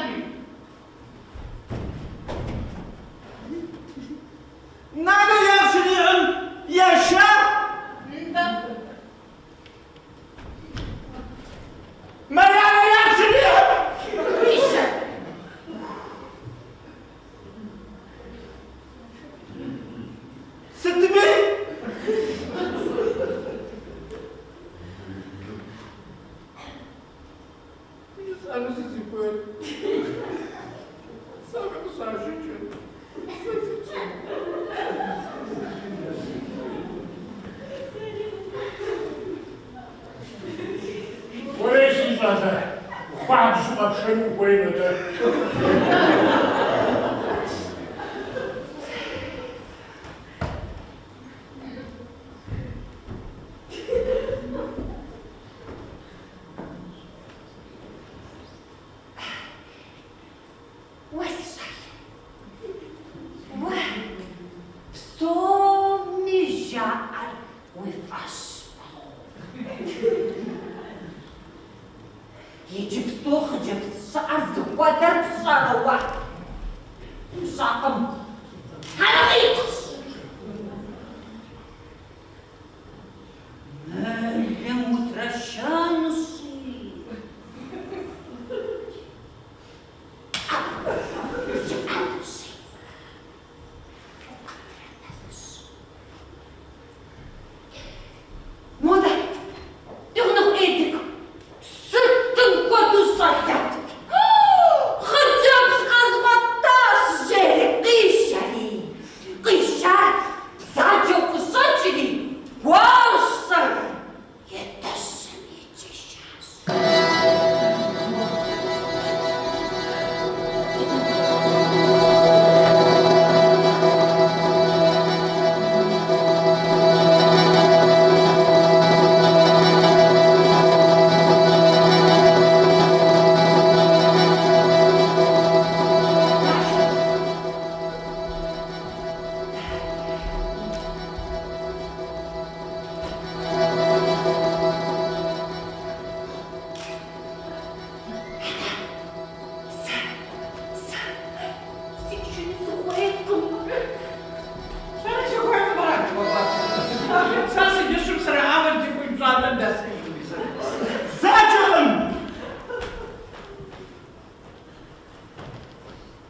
Нанэ ягу щрихьым яша. Нтӏэ. Марьянэ ягу щрихьым. Мишэ. Сытми? Жысӏэну сызыхуейр. Сэ къысщӏащыкӏыр. Сэ сытщӏын? Уэрей, си щӏалэ, хуабжьу къэпшэну ухуеймэ-тӏэ. Уэ, си щӏалэ, уэ псоми жаӏэр уи фӏэщ мэхъу. Иджыпсту хъыджэбз щыӏэр зыхуэдэр пщӏэрэ уэ? Пщӏэкъым. Хьэрэмитӏщ! Мылым утрэщэнущи. Жыпӏэнущи. Модэ, ди гъунэгъу Эдик, сытым хуэдэу щӏалэфӏт! Хъыджэбз къэзгъуэтащ, жери къишэри, къишар бзаджэу къыщӏэкӏри, гуащэр и дыщым икӏыжащ. Сэ, сэ сикӏыжыну сыхуейкъым. Сэри сыхуейкъым ара жыхуэпӏэр? Сэ си дыщым срыӏауэ зыхуей пщӏантӏэм дэсыжкъым сэ. Бзаджэкъым!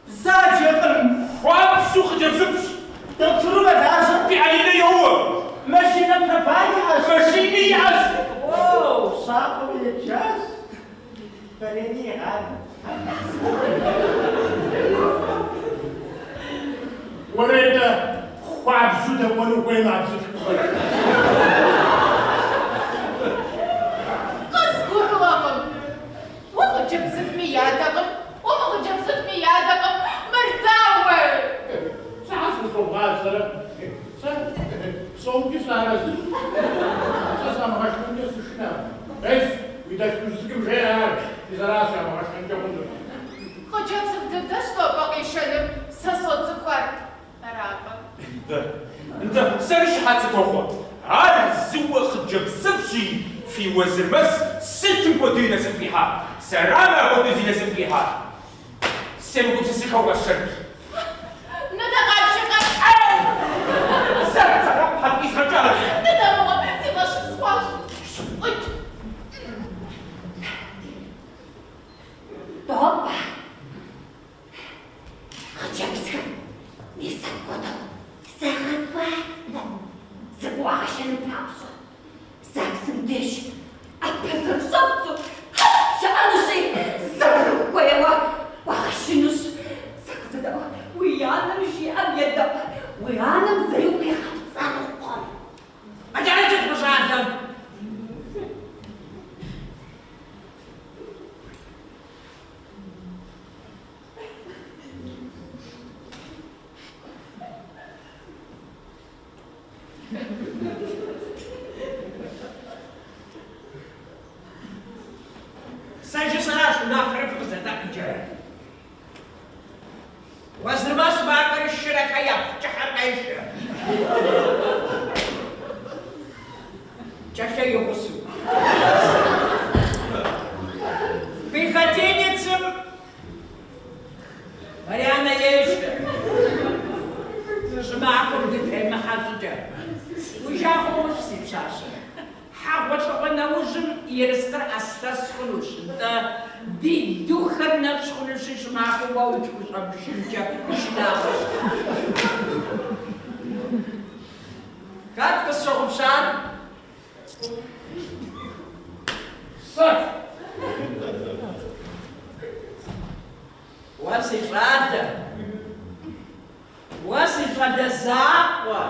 Бзаджэкъым! Хуабжьу хъыджэбзыфӏщ. Дохутыру мэлажьэ. Пианинэ йоуэ. Машинэ права иӏэщ. Машини иӏэщ. О, пщафӏэу еджащ. Варенье егъавэ. Уэредэ, хуабжьу дэкӏуэну хуейм а бзылъхугъэр. Къызгурыӏуэкъым. Уэ хъыджэбзыфӏми ядэкъым, уэ мыхъыджэбзыфӏми ядэкъым, мыр дауэ? Щхьэ сыщӏобгъазэрэ? Сэ псомкӏи сыарэзыщ. Сэ самыгъэшхынкӏэ сышынэкъым. Мес, уи дэлъхужь цӏыкӏум жеӏэ ар, мис аращ ямыгъэшхынкӏэ хъунур. Хъыджэбзыфӏ дыдэщ нобэ къишэнур, сэ соцӏыху ар. Аракъэ? Нтӏэ, нтӏэ, сэри щыхьэт сытохъуэ. Ар зыуэ хъыджэбзыфӏщи, фи Уэзырмэс сытым хуэдэу и насып къихьа? Сэрамэ апхуэдэу зи насып къихьа? Семыгупсысыххэу къэсшэнут. Нтӏэ, къапшэ, къапшэ! Сэ сэрам хьэт къизгъэкӏар. Нтӏэ, мыгъуэ, си фӏэщ схъуащ. ӏукӏ. Тӏопэ. Хъыджэбзхэм мис апхуэдэу загъэкӏуатэ, зыкъыуагъэшэным папщӏэ. ЗАГСым деж ӏэпэ зэрыщӏэбдзэу хьэт жаӏэнущи, зэрыхуейуэ уагъэшынущ. Сэ къызэдэӏуэ, уи анэм жиӏэм едэӏуэ, уи анэм зэи укъигъэпцӏэнукъым. Къыкӏэрыкӏыт мы щӏалэм. Сэ жысӏэращ унафэрэ фыкъызэдэӏу иджы. Уэзырмэс макӏуэри Шырэхэ япхъу кӏыхьыр къешэ. Кӏэлъей и гъусэу. Пехотинецым Марьянэ ешэ. Щӏымахуэм дытемыхьэ щӏыкӏэ. Уи жагъуэ умыщӏ, си пщащэ. Хьэгъуэлӏыгъуэ нэужьым ерыскъыр ӏэслъэс хъунущ, нтӏэ, ди духэр нэщӏ хъунущи, щӏымахуэм уэ утхущӏэмышынкӏэ шынагъуэщ. Хэт къысщыгъупщар? Сэ! Уэ си щӏалэ! Уэ си щӏалэ закъуэ!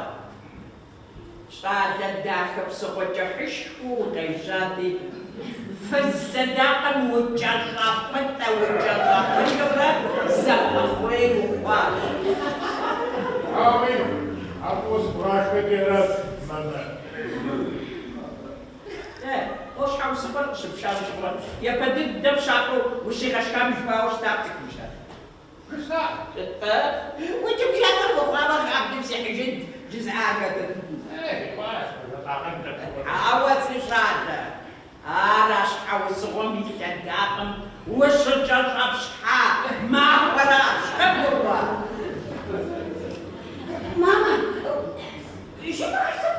Щӏалэ дахэ псыгъуэ кӏыхьышхуэу укъежьати, фыз лъэдакъэм укӏэщӏапӏытӏэ, укӏэщӏапӏытӏэурэ зэпэхъурей ухъуащ. Ауи, ар фӏыуэ сыбгъашхэти аращ, мамэ. Е, уэ щхьэусыгъуэр къыщыпшам щыгъуэ, япэ дыдэ пщафӏэу ущигъэшхам жыпӏауэ щытакъым цӏыхум жаӏэ. Жысӏа? Утыку жаӏэр мыхъуамэ, хабзэм сихьыжынт, жызыӏа хэтыт. Ей, кӏуащ, жытӏагъэнт апхуэдэ. Ауэ, си щӏалэ. Ар а щхьэусыгъуэм и лъэдакъэм ущыкӏэщӏэпщхьа махуэращ, къыбгурыӏуа? Мамэ, жыпӏэхэр сыт?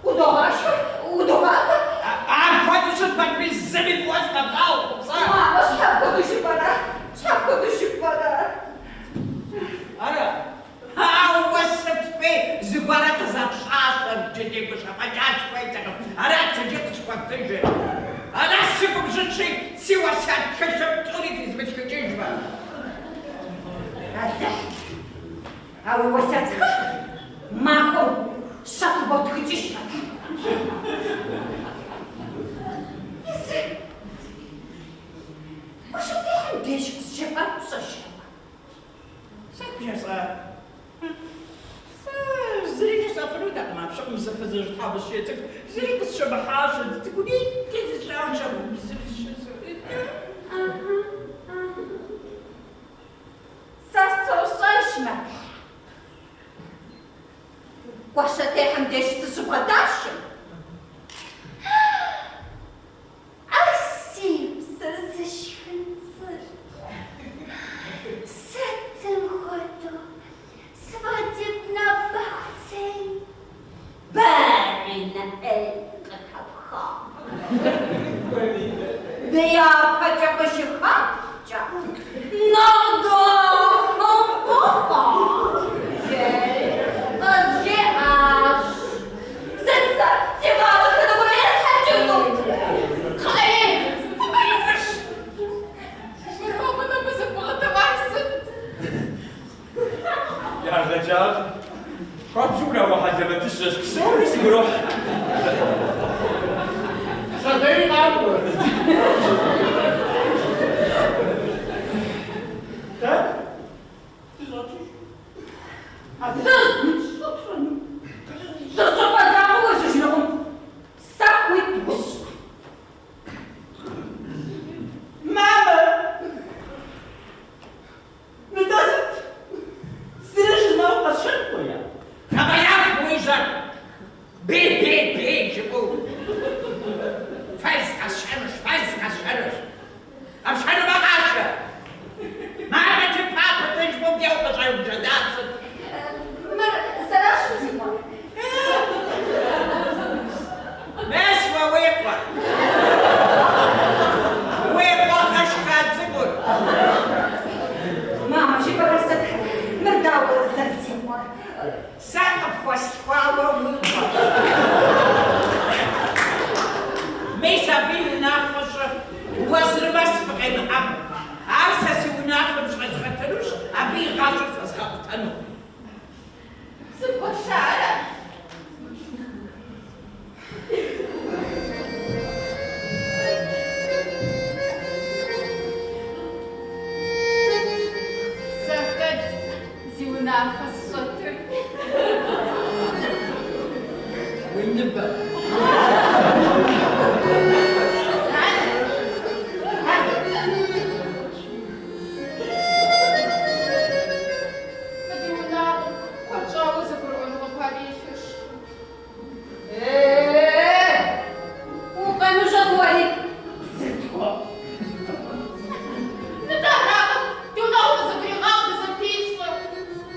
Удогъашхэ, удогъафэ? Апхуэдэу щыт пэтми, зыми фӏыуэ сыкъэплъагъукъым сэ. Мамэ, щхьэ апхуэдэу жыпӏэрэ? Щхьэ апхуэдэу жыпӏэрэ? Ара? Ауэ сытми зыгуэрэ къызэпщӏащӏэр джэдей-гущэ фӏэкӏа сыхуейтэкъым. Арат иджы къысхуэптыжыр. Ара сыгубжьынщи, си уэсят тхылъым тӏури физмытхыкӏыжмэ. Алыхь, а уи уэсят тхылъыр махуэм щэ тыботхыкӏыж. Езы, гуащэтехьэм деж къызжепӏар пщӏэжрэ уэ? Сыт бжесӏа? Сэ зыри жысӏэфынутэкъым апщыгъуэм зы фызыжь тхьэмыщкӏэ цӏыкӏу зыри къысщымыхьащэт, цӏыкӏунитӏи зыщӏаунщэкъым, Сэ сощӏэж, Мэтхьэ. Гуащэтехьэм деж сыщыбгъэдашым. А си псэр зышхын цӏыр сытым хуэдэу свадебнэ бахъцей баринэ ӏей къыхэпха. Дяпэкӏэ къыщыхэпхкӏэ нэхъ дахэу къохъуа, жери къызжиӏащ. Сыт сэ си гъащӏэр сытыгурэ есхьэкӏыну? Кхъыӏэ, фыкъэувыж! Мыхьэмэт нобэ зэбгъэдэӏуар сыт? Ягъэкӏакъым. Хуабжьу унагъуэ хьэлэмэтыщэщ, псори сигу ирохь. Пщэдей къакӏуэ. Дэ дыщӏэкӏыж. Зы щӏыпӏэ закъуэ уежьэжынукъым. Сэ хуит усщӏ. Мамэ! Нтӏэ сыт? Зыри жызмыӏэу къэсшэн хуея? Гъэбэягъу уи жьэр! Бей, бей, бей жыпӏэу. Фыз къэсшэнущ, фыз къэсшэнущ. Къэпшэнумэ къашэ! Мамэ ты, папэ ты жыпӏэу мыбдеж укъыщӏэджэлар сыт? Мыр сэращ зи къуэр. Мес уэ уи къуэр. Уи къуэ гъэшха цӏыкӏур. Мамэ, жыпӏэхэр сыт? Мыр дауэ зэрызикъуэр? Сэ къыпхуэслъхуауэ уи къуэщ. Мис абы и унафэ щӏы, Уэзырмэс фыкъемыӏэб. Ар сэ си унафэм щӏэзгъэтынущ, абы и гъащӏэр фэзгъэкъутэнукъым. Сыбгъэшарэ? Сэ хэт зи унафэ сщӏэтыр? Уи ныбэ. Мы ди унагъуэм куэд щӏауэ зэгурыӏуэныгъэ илъыщ. Э-э-э! Укъэмыщӏэт уэри сыту? Нтӏэ аракъэ, ди унагъуэм дызэгуригъаӏуэ, дызэпищӏэ.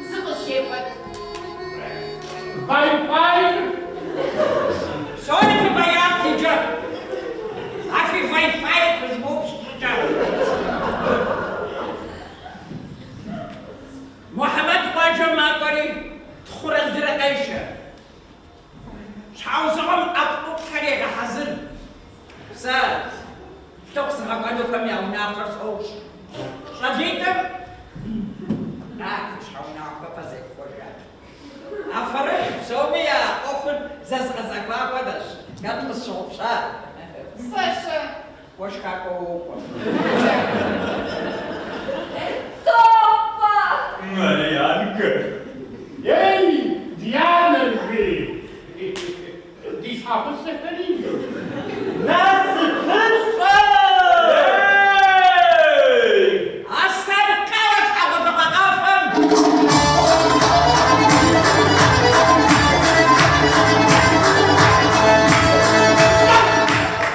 Зы къызжепӏэт. Вай-файр! Псори фыбэят иджы. А фи вай-файр пызмыупщӏ щӏыкӏэ. Мухьэмэд къуажэм макӏуэри тхъурэ лырэ къешэ. Щхьэусыгъуэм ӏэфӏ-ӏуфӏхэр егъэхьэзыр. Сэ лъыхъу зыгъэкӏуэнухэм я унафэр сощӏ. Щӏалитӏым ахэр щхьэ унагъуэ фэ зепхуэжа? Афэрым, псоми я ӏуэхур зэзгъэзэхуа хуэдэщ. Хэт къысщыгъупща? Сэ-щэ. Уэ шхакӏуэ уокӏуэ. Топэ! Марьянкэ! Ей, Дианэ, жи! Ди щхьэгъусэхэри Насыпыфӏэ! Ей! Аслъэн къеуэт хьэгъуэлӏыгъуэ къафэм!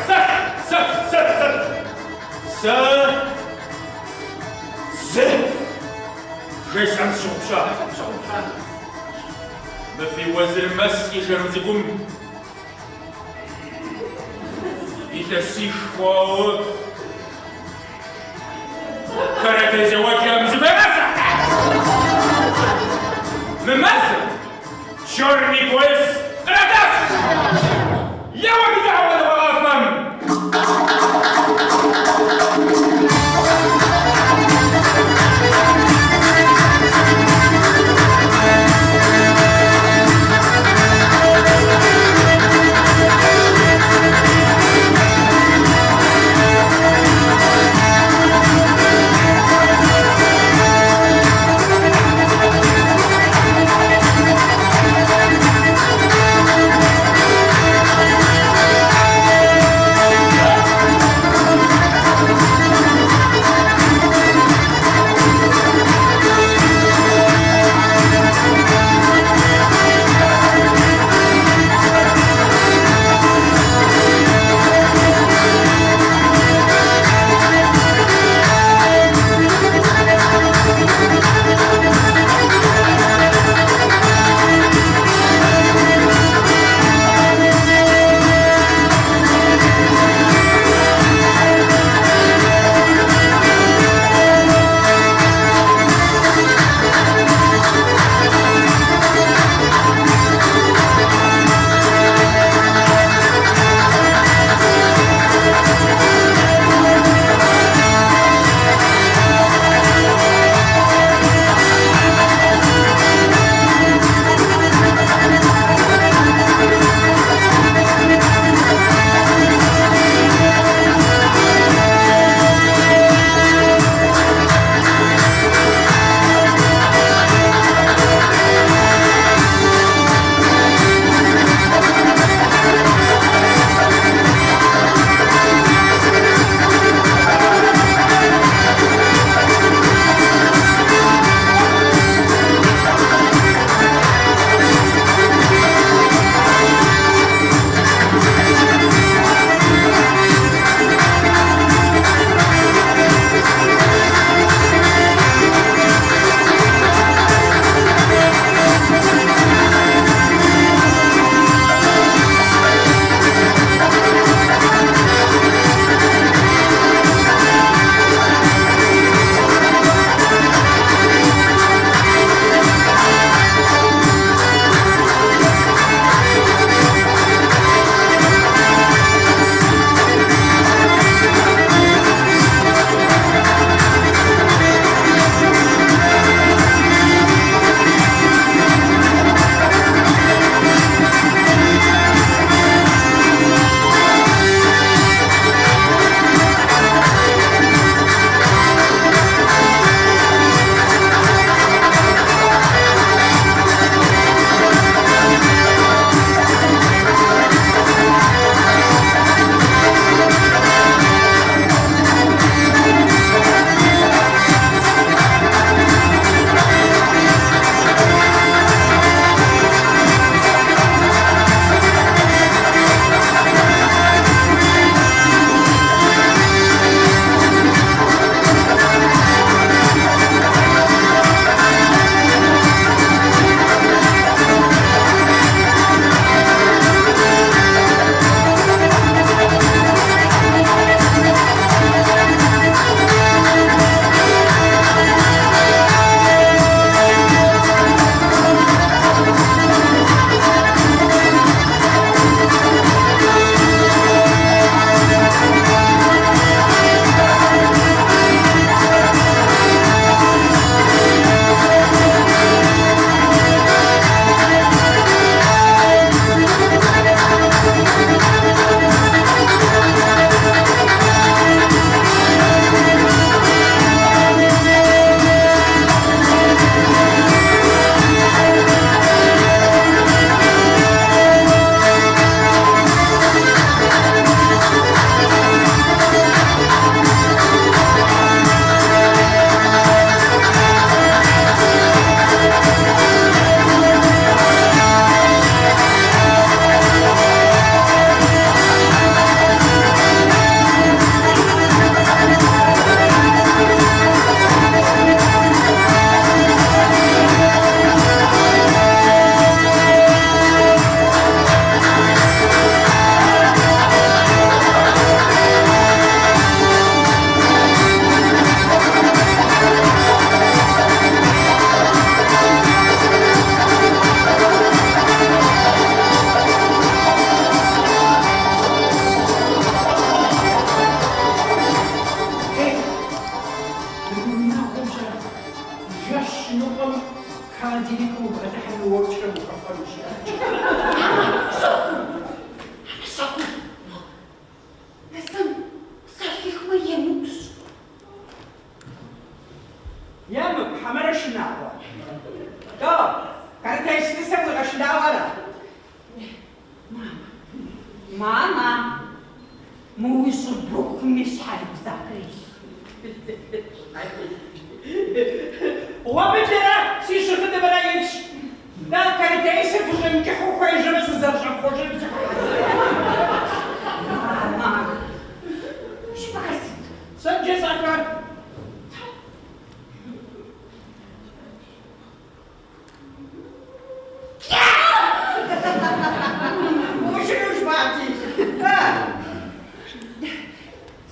Сэ! Сэ зы бжесӏэн сщыгъупща. Сыт пщыгъупщар? Мы фи Уэзырмэс къишэну цӏыкӏум илъэсих хъуауэ каратэ зэуэкӏэм зыхуегъасэ. Мы мазэм черный пояс къратащ! Еуэ ди дыгъэфэм! рюкзакыр илъ? Гъуэмылэрэ си щыгъынымрэ илъщ. Дэ каратэисыр фыщӏиукӏыхьу хуежьэмэ сызэрыщӏэпхъуэжыным сыхуэхьэзыр. Мамэ, жыпӏэхэр сыт? Сыт жысӏэхэр? Умышынэу жыпӏати.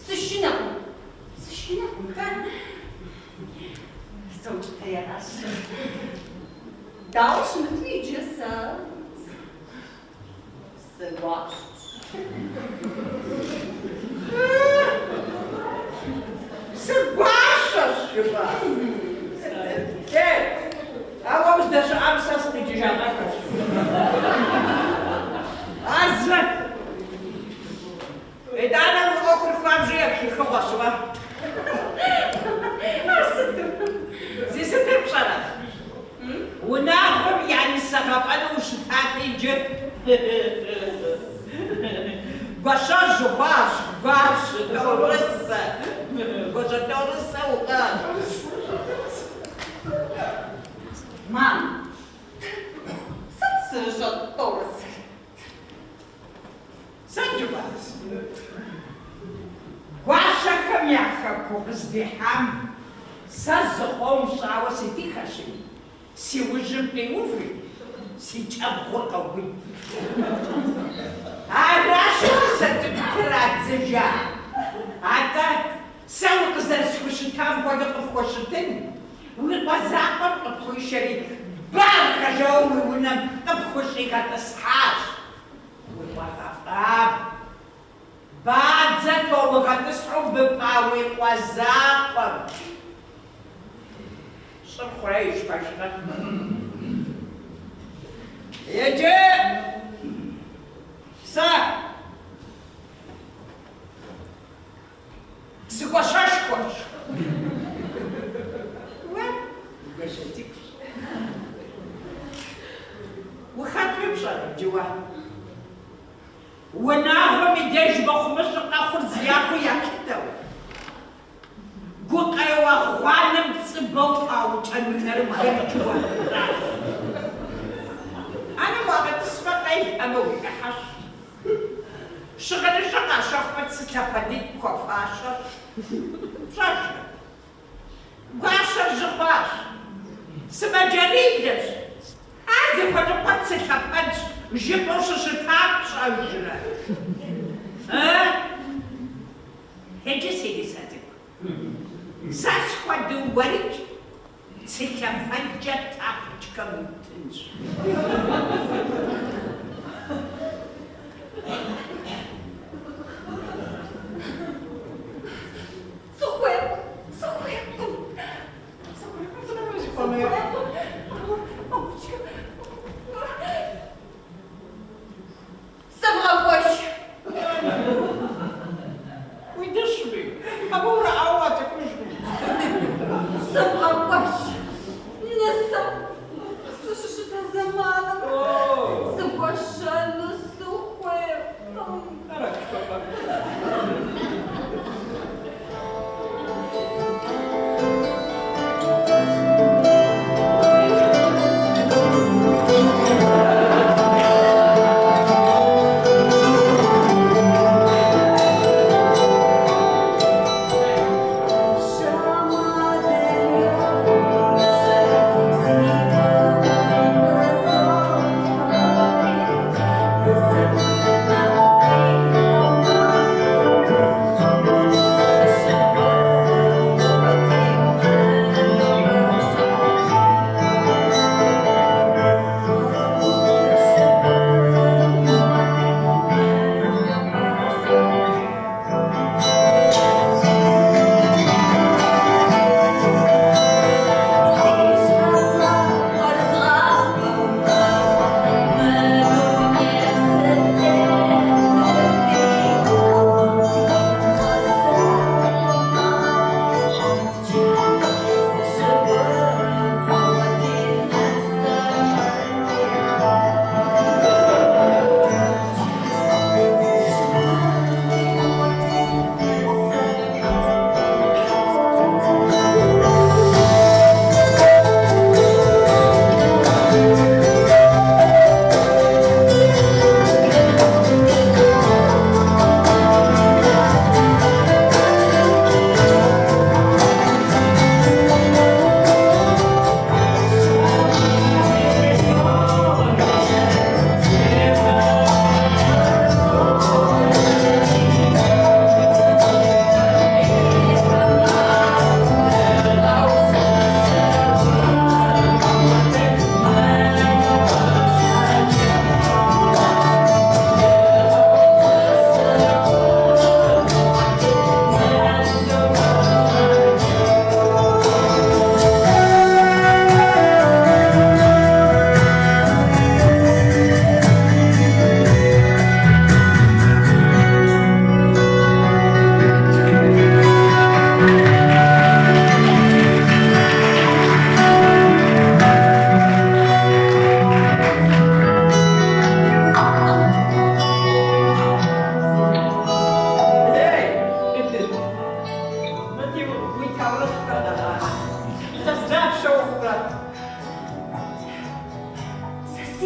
Сышынэкъым. Сышынэкъым. Соукӏытэри аращ. Дауэ щымытми иджы сэ сыгуащэщ. Сыгуащэщ, жыпӏа? Ей, ауэ уздэщыӏам сэ сыкъикӏыжагъэххэщ. Ар зы. Итӏанэ уи ӏуэхур хуабжьу еплъыхыгъуэщ уэ. Ар сыту? Зи сытыр пщӏэрэ? Унагъуэм я нысэ гъэфӏэну ущытати иджы. Гуащэжь ухъуащ, гуащэ тӏорысэ. Гуащэ тӏорысэ ухъуащ. Мам, сыт сызыщӏэтӏорысэр? Сыт жыпӏа? Гуащэхэм я хэку укъыздихьам сэ зыкъом щӏауэ ситыхэщи, си ужьым къиуви, си кӏэбгъур къэубыд. Аращ нысэ цӏыкӏу традзыжа. Атӏэ, сэ укъызэрысхущытам хуэдэу къыпхуэщытын, уи къуэ закъуэм къыпхуишэри, бархэ жэуэ уи унэм къыпхущӏигъэтӏысхьащ. Уи къуэ гъэфӏам бадзэ томыгъэтӏысхьэу быпӏа уи къуэ закъуэм. Щӏыр хъурейщ, пэжкъэ? Иджы сэ сыгуащэшхуэщ. Уэ угуащэ цӏыкӏущ. Ухэтми пщӏэрэ иджы уэ? Унагъуэм и деж мыхъумыщӏэ къэхъур зы япэу ялъытэу, гукъеуэ гъуанэм цӏыбэу фӏаукӏэну нэрыбгэр иджы уэращ. ӏэнэм уагъэтӏысмэ, къелӏэмэ уи ӏыхьэщ. Щыгъыныщӏэ къащэхумэ, цы лъэпэдитӏ пхуэфащэщ. Пщӏэжрэ? Гуащэр жьы хъуащ. Сымаджэрилэщ. Ар зыхуэныкъуэр цы лъэпэдщ, жыпӏэу щыщытар пщӏэжрэ? Ы? Иджы, си нысэ цӏыкӏу, сэ схуэдэу уэрикӏ цы лъэпэдкӏэ тапочкэм уитынщ. Сыхуейкъым, сыхуейкъым. Сыхуейкъым, сыхуейкъым. Мамочкэ. Сывгъэкӏуэж. Уи дыщми, абы урыӏауэ уацӏыхужкъым. Сывгъэкӏуэж. Нысэу сыщыщыта зэманым.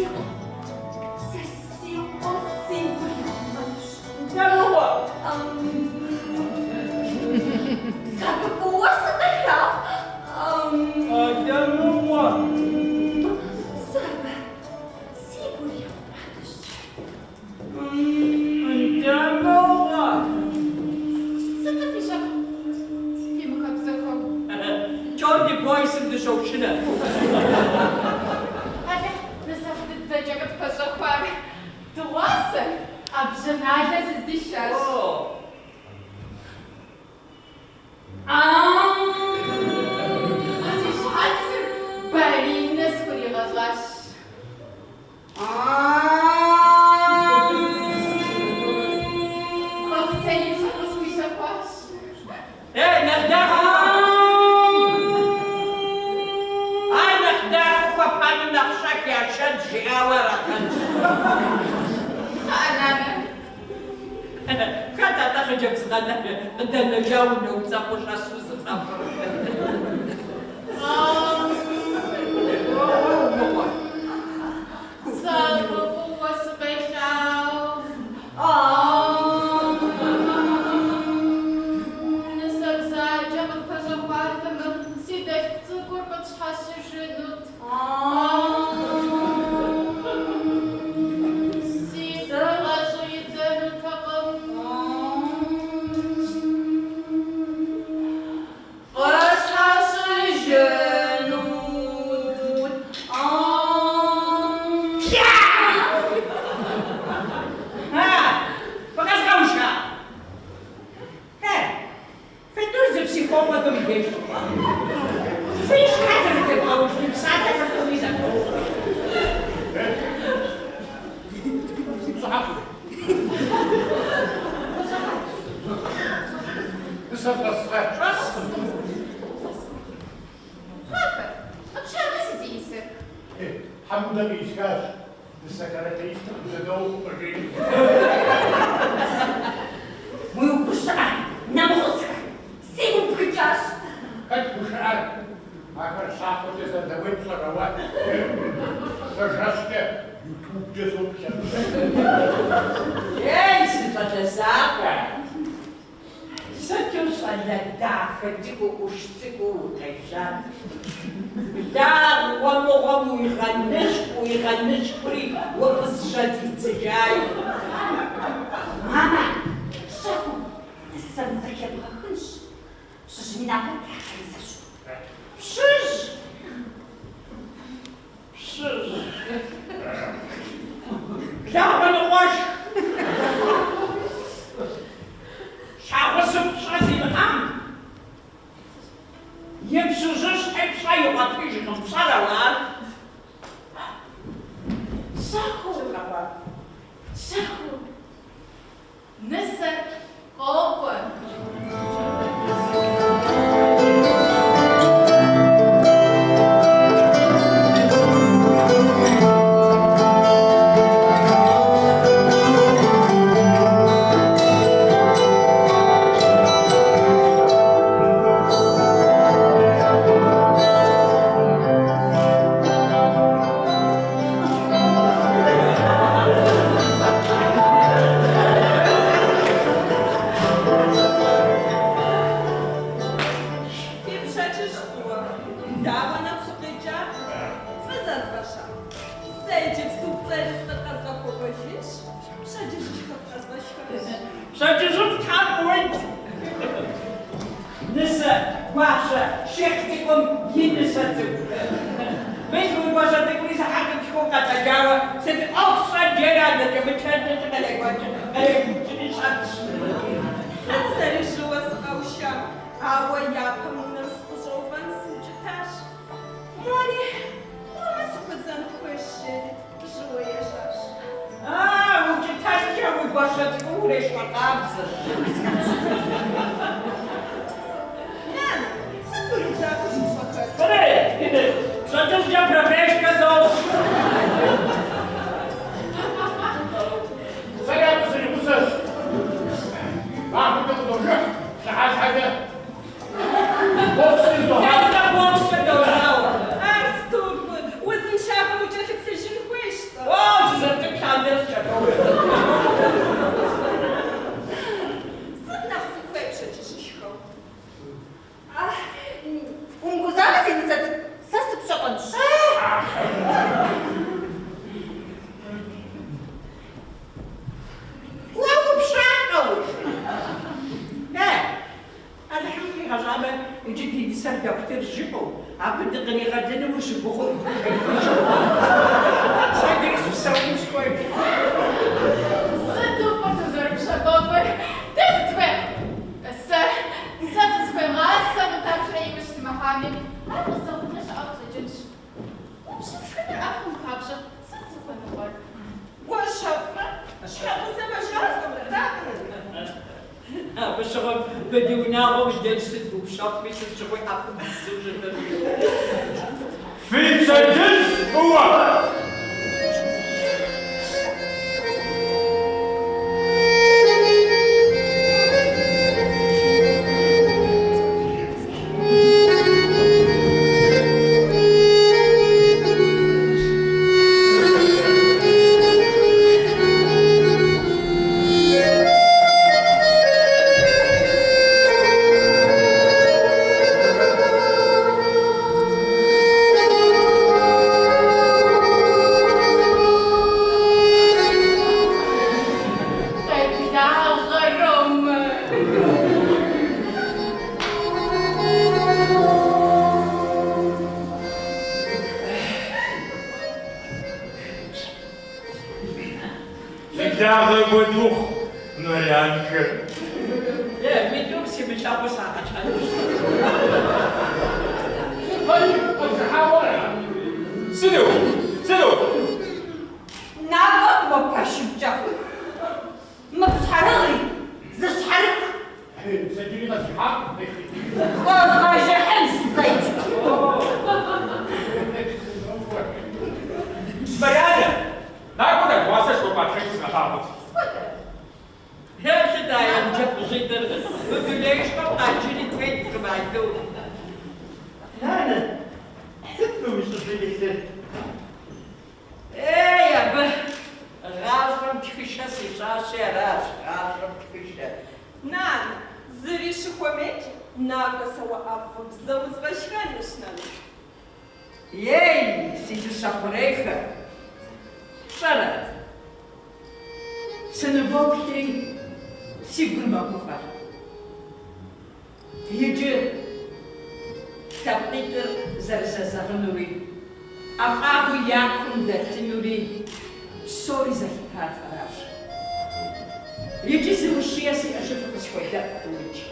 Си къуэ, сэ си къуэм си гур ихъумэнущ. Дэмыгъуэ! Сэ абы фӏыуэ сыкъелъагъу. Дэмыгъуэ! Сэ абы си гур ихъумэнущ. Дэмыгъуэ! Сыту фи щэху фимыхабзэххэу? Черный поясым дыщошынэ. Алыхь, нысэфӏ дыдэкӏэ къытпэщӏэхуар. Дыгъуасэ ӏэбжьэналэ сыздишащ. Си щхьэцыр баринэ схуригъэщӏащ. Бахъсэныщӏэ къысхуищэхуащ. Ей, нэхъ дахэ Ар нэхъ дахэу хуэпамэ нэхъ щӏэх яшэнщ, жиӏауэ арагъэнщ. Кхъыӏэ, нанэ. Хэт атӏэ хъыджэбз къыдэнэжа унэ уцӏэпӏу щӏэсу зыфӏэфӏыр? Мыгъуэ. Сэ абы фӏыуэ сыкъелъагъу. Нысэ бзаджэ къытпэщӏэхуатэмэ, си дэлъху цӏыкӏур къытщхьэщыжынут. Си гъащӏэ идэнутэкъым. Къыщхьэщыжынут. А, фыкъэзгъэуша? Э, фи тӏур зы психологым и деж фыкӏуа? Фи щхьэ зэрытебгъэуж фи псалъэхэр тӏуми зэтохуэ. Щӏыхьэху. Нысэр щӏэсрэ? Щӏэскъым. Папэ, къыпщамэ сызиӏисыр. Хьэмудэ къисхащ. Нысэ каратеистыр къыжьэдэуӏу къыжери. Уи гушыӏэ нэмыгъусхэр си гум пхыкӏащ. Хэт гушыӏэр? Ахэр щахуэкӏэ зэдэуей пщӏэрэ уэ? Сэ жэщкӏэ ютубкӏэ соплъ абы. Ей, си щӏалэ закъуэ! Сыту щӏалэ дахэ цӏыкӏуу, ӏущ цӏыкӏуу укъежьат. Благъуэ мыгъуэм уигъэныщкӏу, уигъэныщкӏури укъызжьэдидзыжаи. Мамэ, щэхуу нысэм зэхебгъэхынщ. Пщыжьым и напэр трахьэ нысэщ. Пщыжь! Пщыжь! Благъуэ ныкъуэшх! Щхьэгъусэм пщӏэ зимыӏэм и пщыжьыщхьи пщӏэ игъуэтыжкъым, пщӏэрэ уэ ар? Щэхуу! Щэхуу! Нысэр къокӏуэ. Фи пщэдджыжь фӏыуэ. Дауэ нэху фыкъекӏа? Фызэзгъэша? Сэ иджыпсту ерыскъыр къэзгъэхуэбэжынщ, пщэдджыжьышхэ фэзгъэшхынщ. Пщэдджыжьыфӏ Тхьэм къыуит! Нысэ, гуащэ, щихъ цӏыкӏум и нысэ цӏыкӏу. Мис уи гуащэ цӏыкӏури сыхьэтым тху къэтэджауэ сыт ӏуэху сщӏэн жери адэкӏэ-мыдэкӏэ къырекӏуэкӏри щӏэтщ. Сэри жьыуэ сыкъэуша, ауэ япэм унэм сыкъыщӏэувэн сыукӏытащ. Мори, мамэ сыхуэзэн хуейщ, жери жьыуэ ежьащ. А, укӏытэнкӏэ уи гуащэ цӏыкӏум урещхьыркъабзэщ. Нанэ, сыт уи рюкзакыр щӏыпщӏэхэлъыр? Фри, пщэдджыжькӏэ пробежкэ сощӏ. Сэри абы сригъусэщ. Махуэкӏэ къыдожыхь, пщыхьэщхьэкӏэ боксыр изогъащӏэ. Дэ бокскӏэ дозауэ. Ар сыту фӏы, узыншагъэм укӏэлъыплъыжын хуейщ-тӏэ. къэщӏамэ, иджы ди нысэр дохутырщ жыпӏэу, абы дыкъригъэлыну ущыгугъыу. Сэ иджыри сыпсэуну сыхуейщ. Сыту фӏыт узэрыпщэфӏэфыр? Дэ зытхуей. Сэ, сэ зысхуегъасэ, дапщэрэ иужь симыхьами, ар къызэхъулӏэ щыӏэу къыщӏэкӏынщ. Упщым шхыныр ӏэфӏ хъун папщӏэ сыт зыхуэныкъуэр? Гуащэфӏрэ щхьэгъусэ мэжалӏэмрэ аракъэ? Абы щыгъуэм мы ди унагъуэм и деж сыт упщэфӏми сыт щыгъуи ӏэфӏыбзэу щытыр. Фи пщэдджыжь фӏыуэ! Къеблагъэ, Ромэ! Фи благъэ куэд ухъу, Марьянкэ. Е, мы тӏум симылъагъуу сагъэлӏэнущ. Сыт къэбжыхьауэ ара? Сыту? Сыту? Накӏуэ мо пэшымкӏэ. Мы пщхьэрыгъри зыщхьэрых. Сэ иджыри къэзжыхьакъым. Къозгъэжыхьынщ сэ иджыпсту. Марьянэ, накӏуэ дыгъуасэ жыхуэпӏа тхылъ згъэлъагъуэт. Схуэдэ? Еплъыт а емыджэфӏыжьитӏыр, мы дунеишхуэм къаджыри теткъым а тӏум. Нанэ, сыт мы уи щӏыбым илъыр? Ей, абы гъащӏэм тхышэ сищӏащи аращ, гъащӏэм тхышэ. Нанэ, зыри щыхуэмейкӏэ, накӏуэ сэ уэ ӏэфӏыбзэу узгъэшхэнущ, нанэ. Ей, си дыщэ хъурейхэ, пщӏэрэ? Сынывоплъри, си гур мэгуфӏэр. Иджы лъэпкъитӏыр зэрызэзэгъынури, ӏэфӏагъыу я кум дэлъынури псори зэлъытар фэращ. Иджы зы ущие сиӏэщи фыкъысхуедэӏу тӏумикӏ.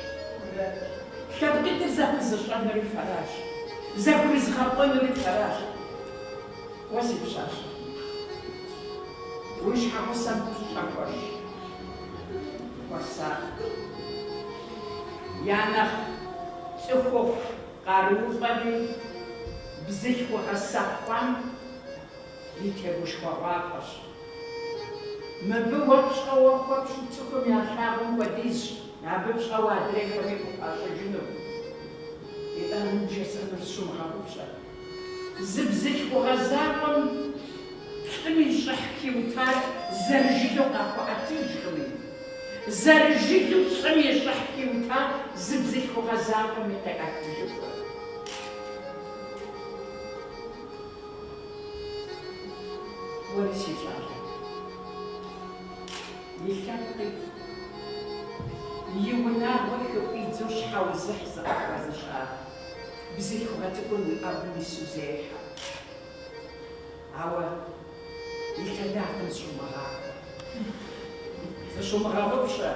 Лъэпкъитӏыр зэпызыщӏэнури фэращ, зэгурызыгъэӏуэнури фэращ. Уэ си пщащэ, уи щхьэгъусэм пщӏэ хуэщӏ, хуэсакъ. Я нэхъ цӏыхухъу къарууфӏэри бзылъхугъэ сэхъуам и тегушхуэгъуафӏэщ. Мыбы уэ пщӏэуэ хуэпщӏу цӏыхум ялъагъум хуэдизщ абы пщӏэуэ адрейхэми къыхуащӏыжынур. Итӏанэ бжесӏэнур зыщумыгъэгъупщэ. Зы бзылъхугъэ закъуэм лӏым и щӏыхь хиутар зэрыжылэу къахуэӏэтыжкъыми, зэрыжылэу лӏым и щӏыхь хиутар зы бзылъхугъэ закъуэми къеӏэтыжыфыр. Уэри, си щӏалэ, и лъэпкъи, и унагъуи хыфӏидзэу щхьэузыхь зыкъыхуэзыщӏа бзылъхугъэ цӏыкӏур уи ӏэгум ису зехьэ. Ауэ и лъэдакъэм зыщӏумыгъахуэ. Зыщумыгъэгъупщэ,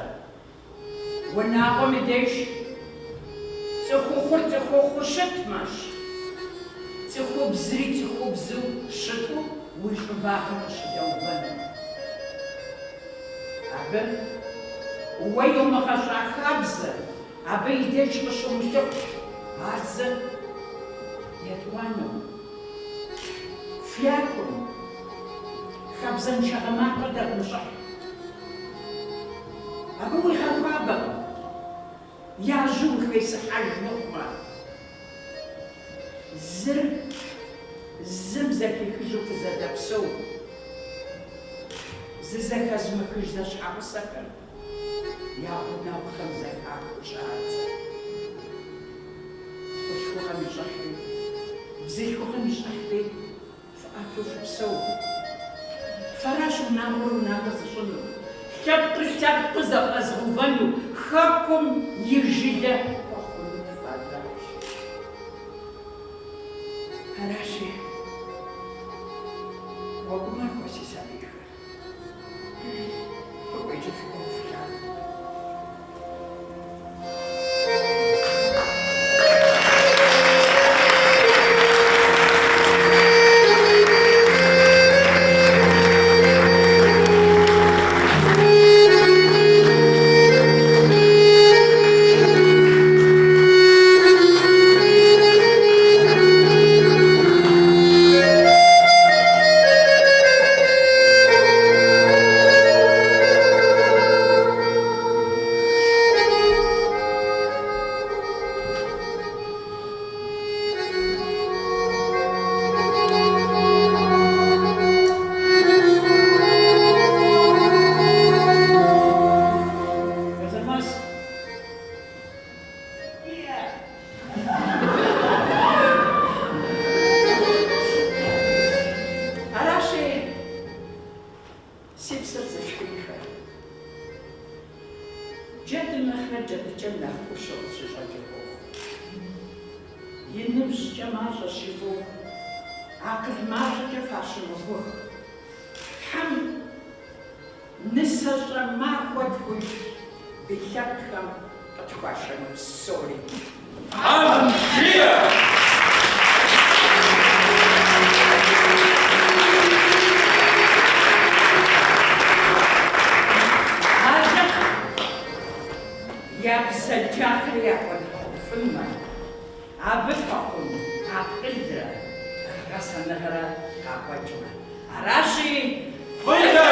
унагъуэм и деж цӏыхухъур цӏыхухъуу щытмэщ, цӏыхубзри цӏыхубзу щыту уи щӏыбагъым къыщыдэувэнур. Абы уэ йумыгъэщӏа хабзэ Абы и деж къыщумылъыхъу ар зы етӏуанэу. Фякум хабзэншагъэ мафӏэ дэвмыщӏыхь. Абы уигъэхуабэкъым, яжьэу ухесыхьэж мыхъумэ. Зыр зым зэхихыжу фызэдэпсэу, зызэхэзымыхыж зэщхьэгъусэхэр. я гъунэгъухэм зэхахыу щӏадзэ. Хъулъхугъэм и щӏыхьри, бзылъхугъэм и щӏыхьри фӏэту фыпсэу. Фэращ унагъуэр унагъуэ зыщӏынур, лъэпкъыр лъэпкъыу зэфӏэзыгъэувэну, хэкум и жылэ хуэхъунур. И ныбжькӏэ мащӏэщ жыфӏэу, акъыл мащӏэкӏэ фащымыгугъ. Тхьэм нысэщӏэ махуэ тхуищӏ ди лъэпкъхэм къытхуашэну псори. Тхьэм жиӏэ! Алыхь я бзаджагъэр яхуэдгъэгъуфынмэ, абы пэхъун акъылрэ гъэсэныгъэрэ къакъуэкӏмэ. Аращи, Фӏыкӏэ!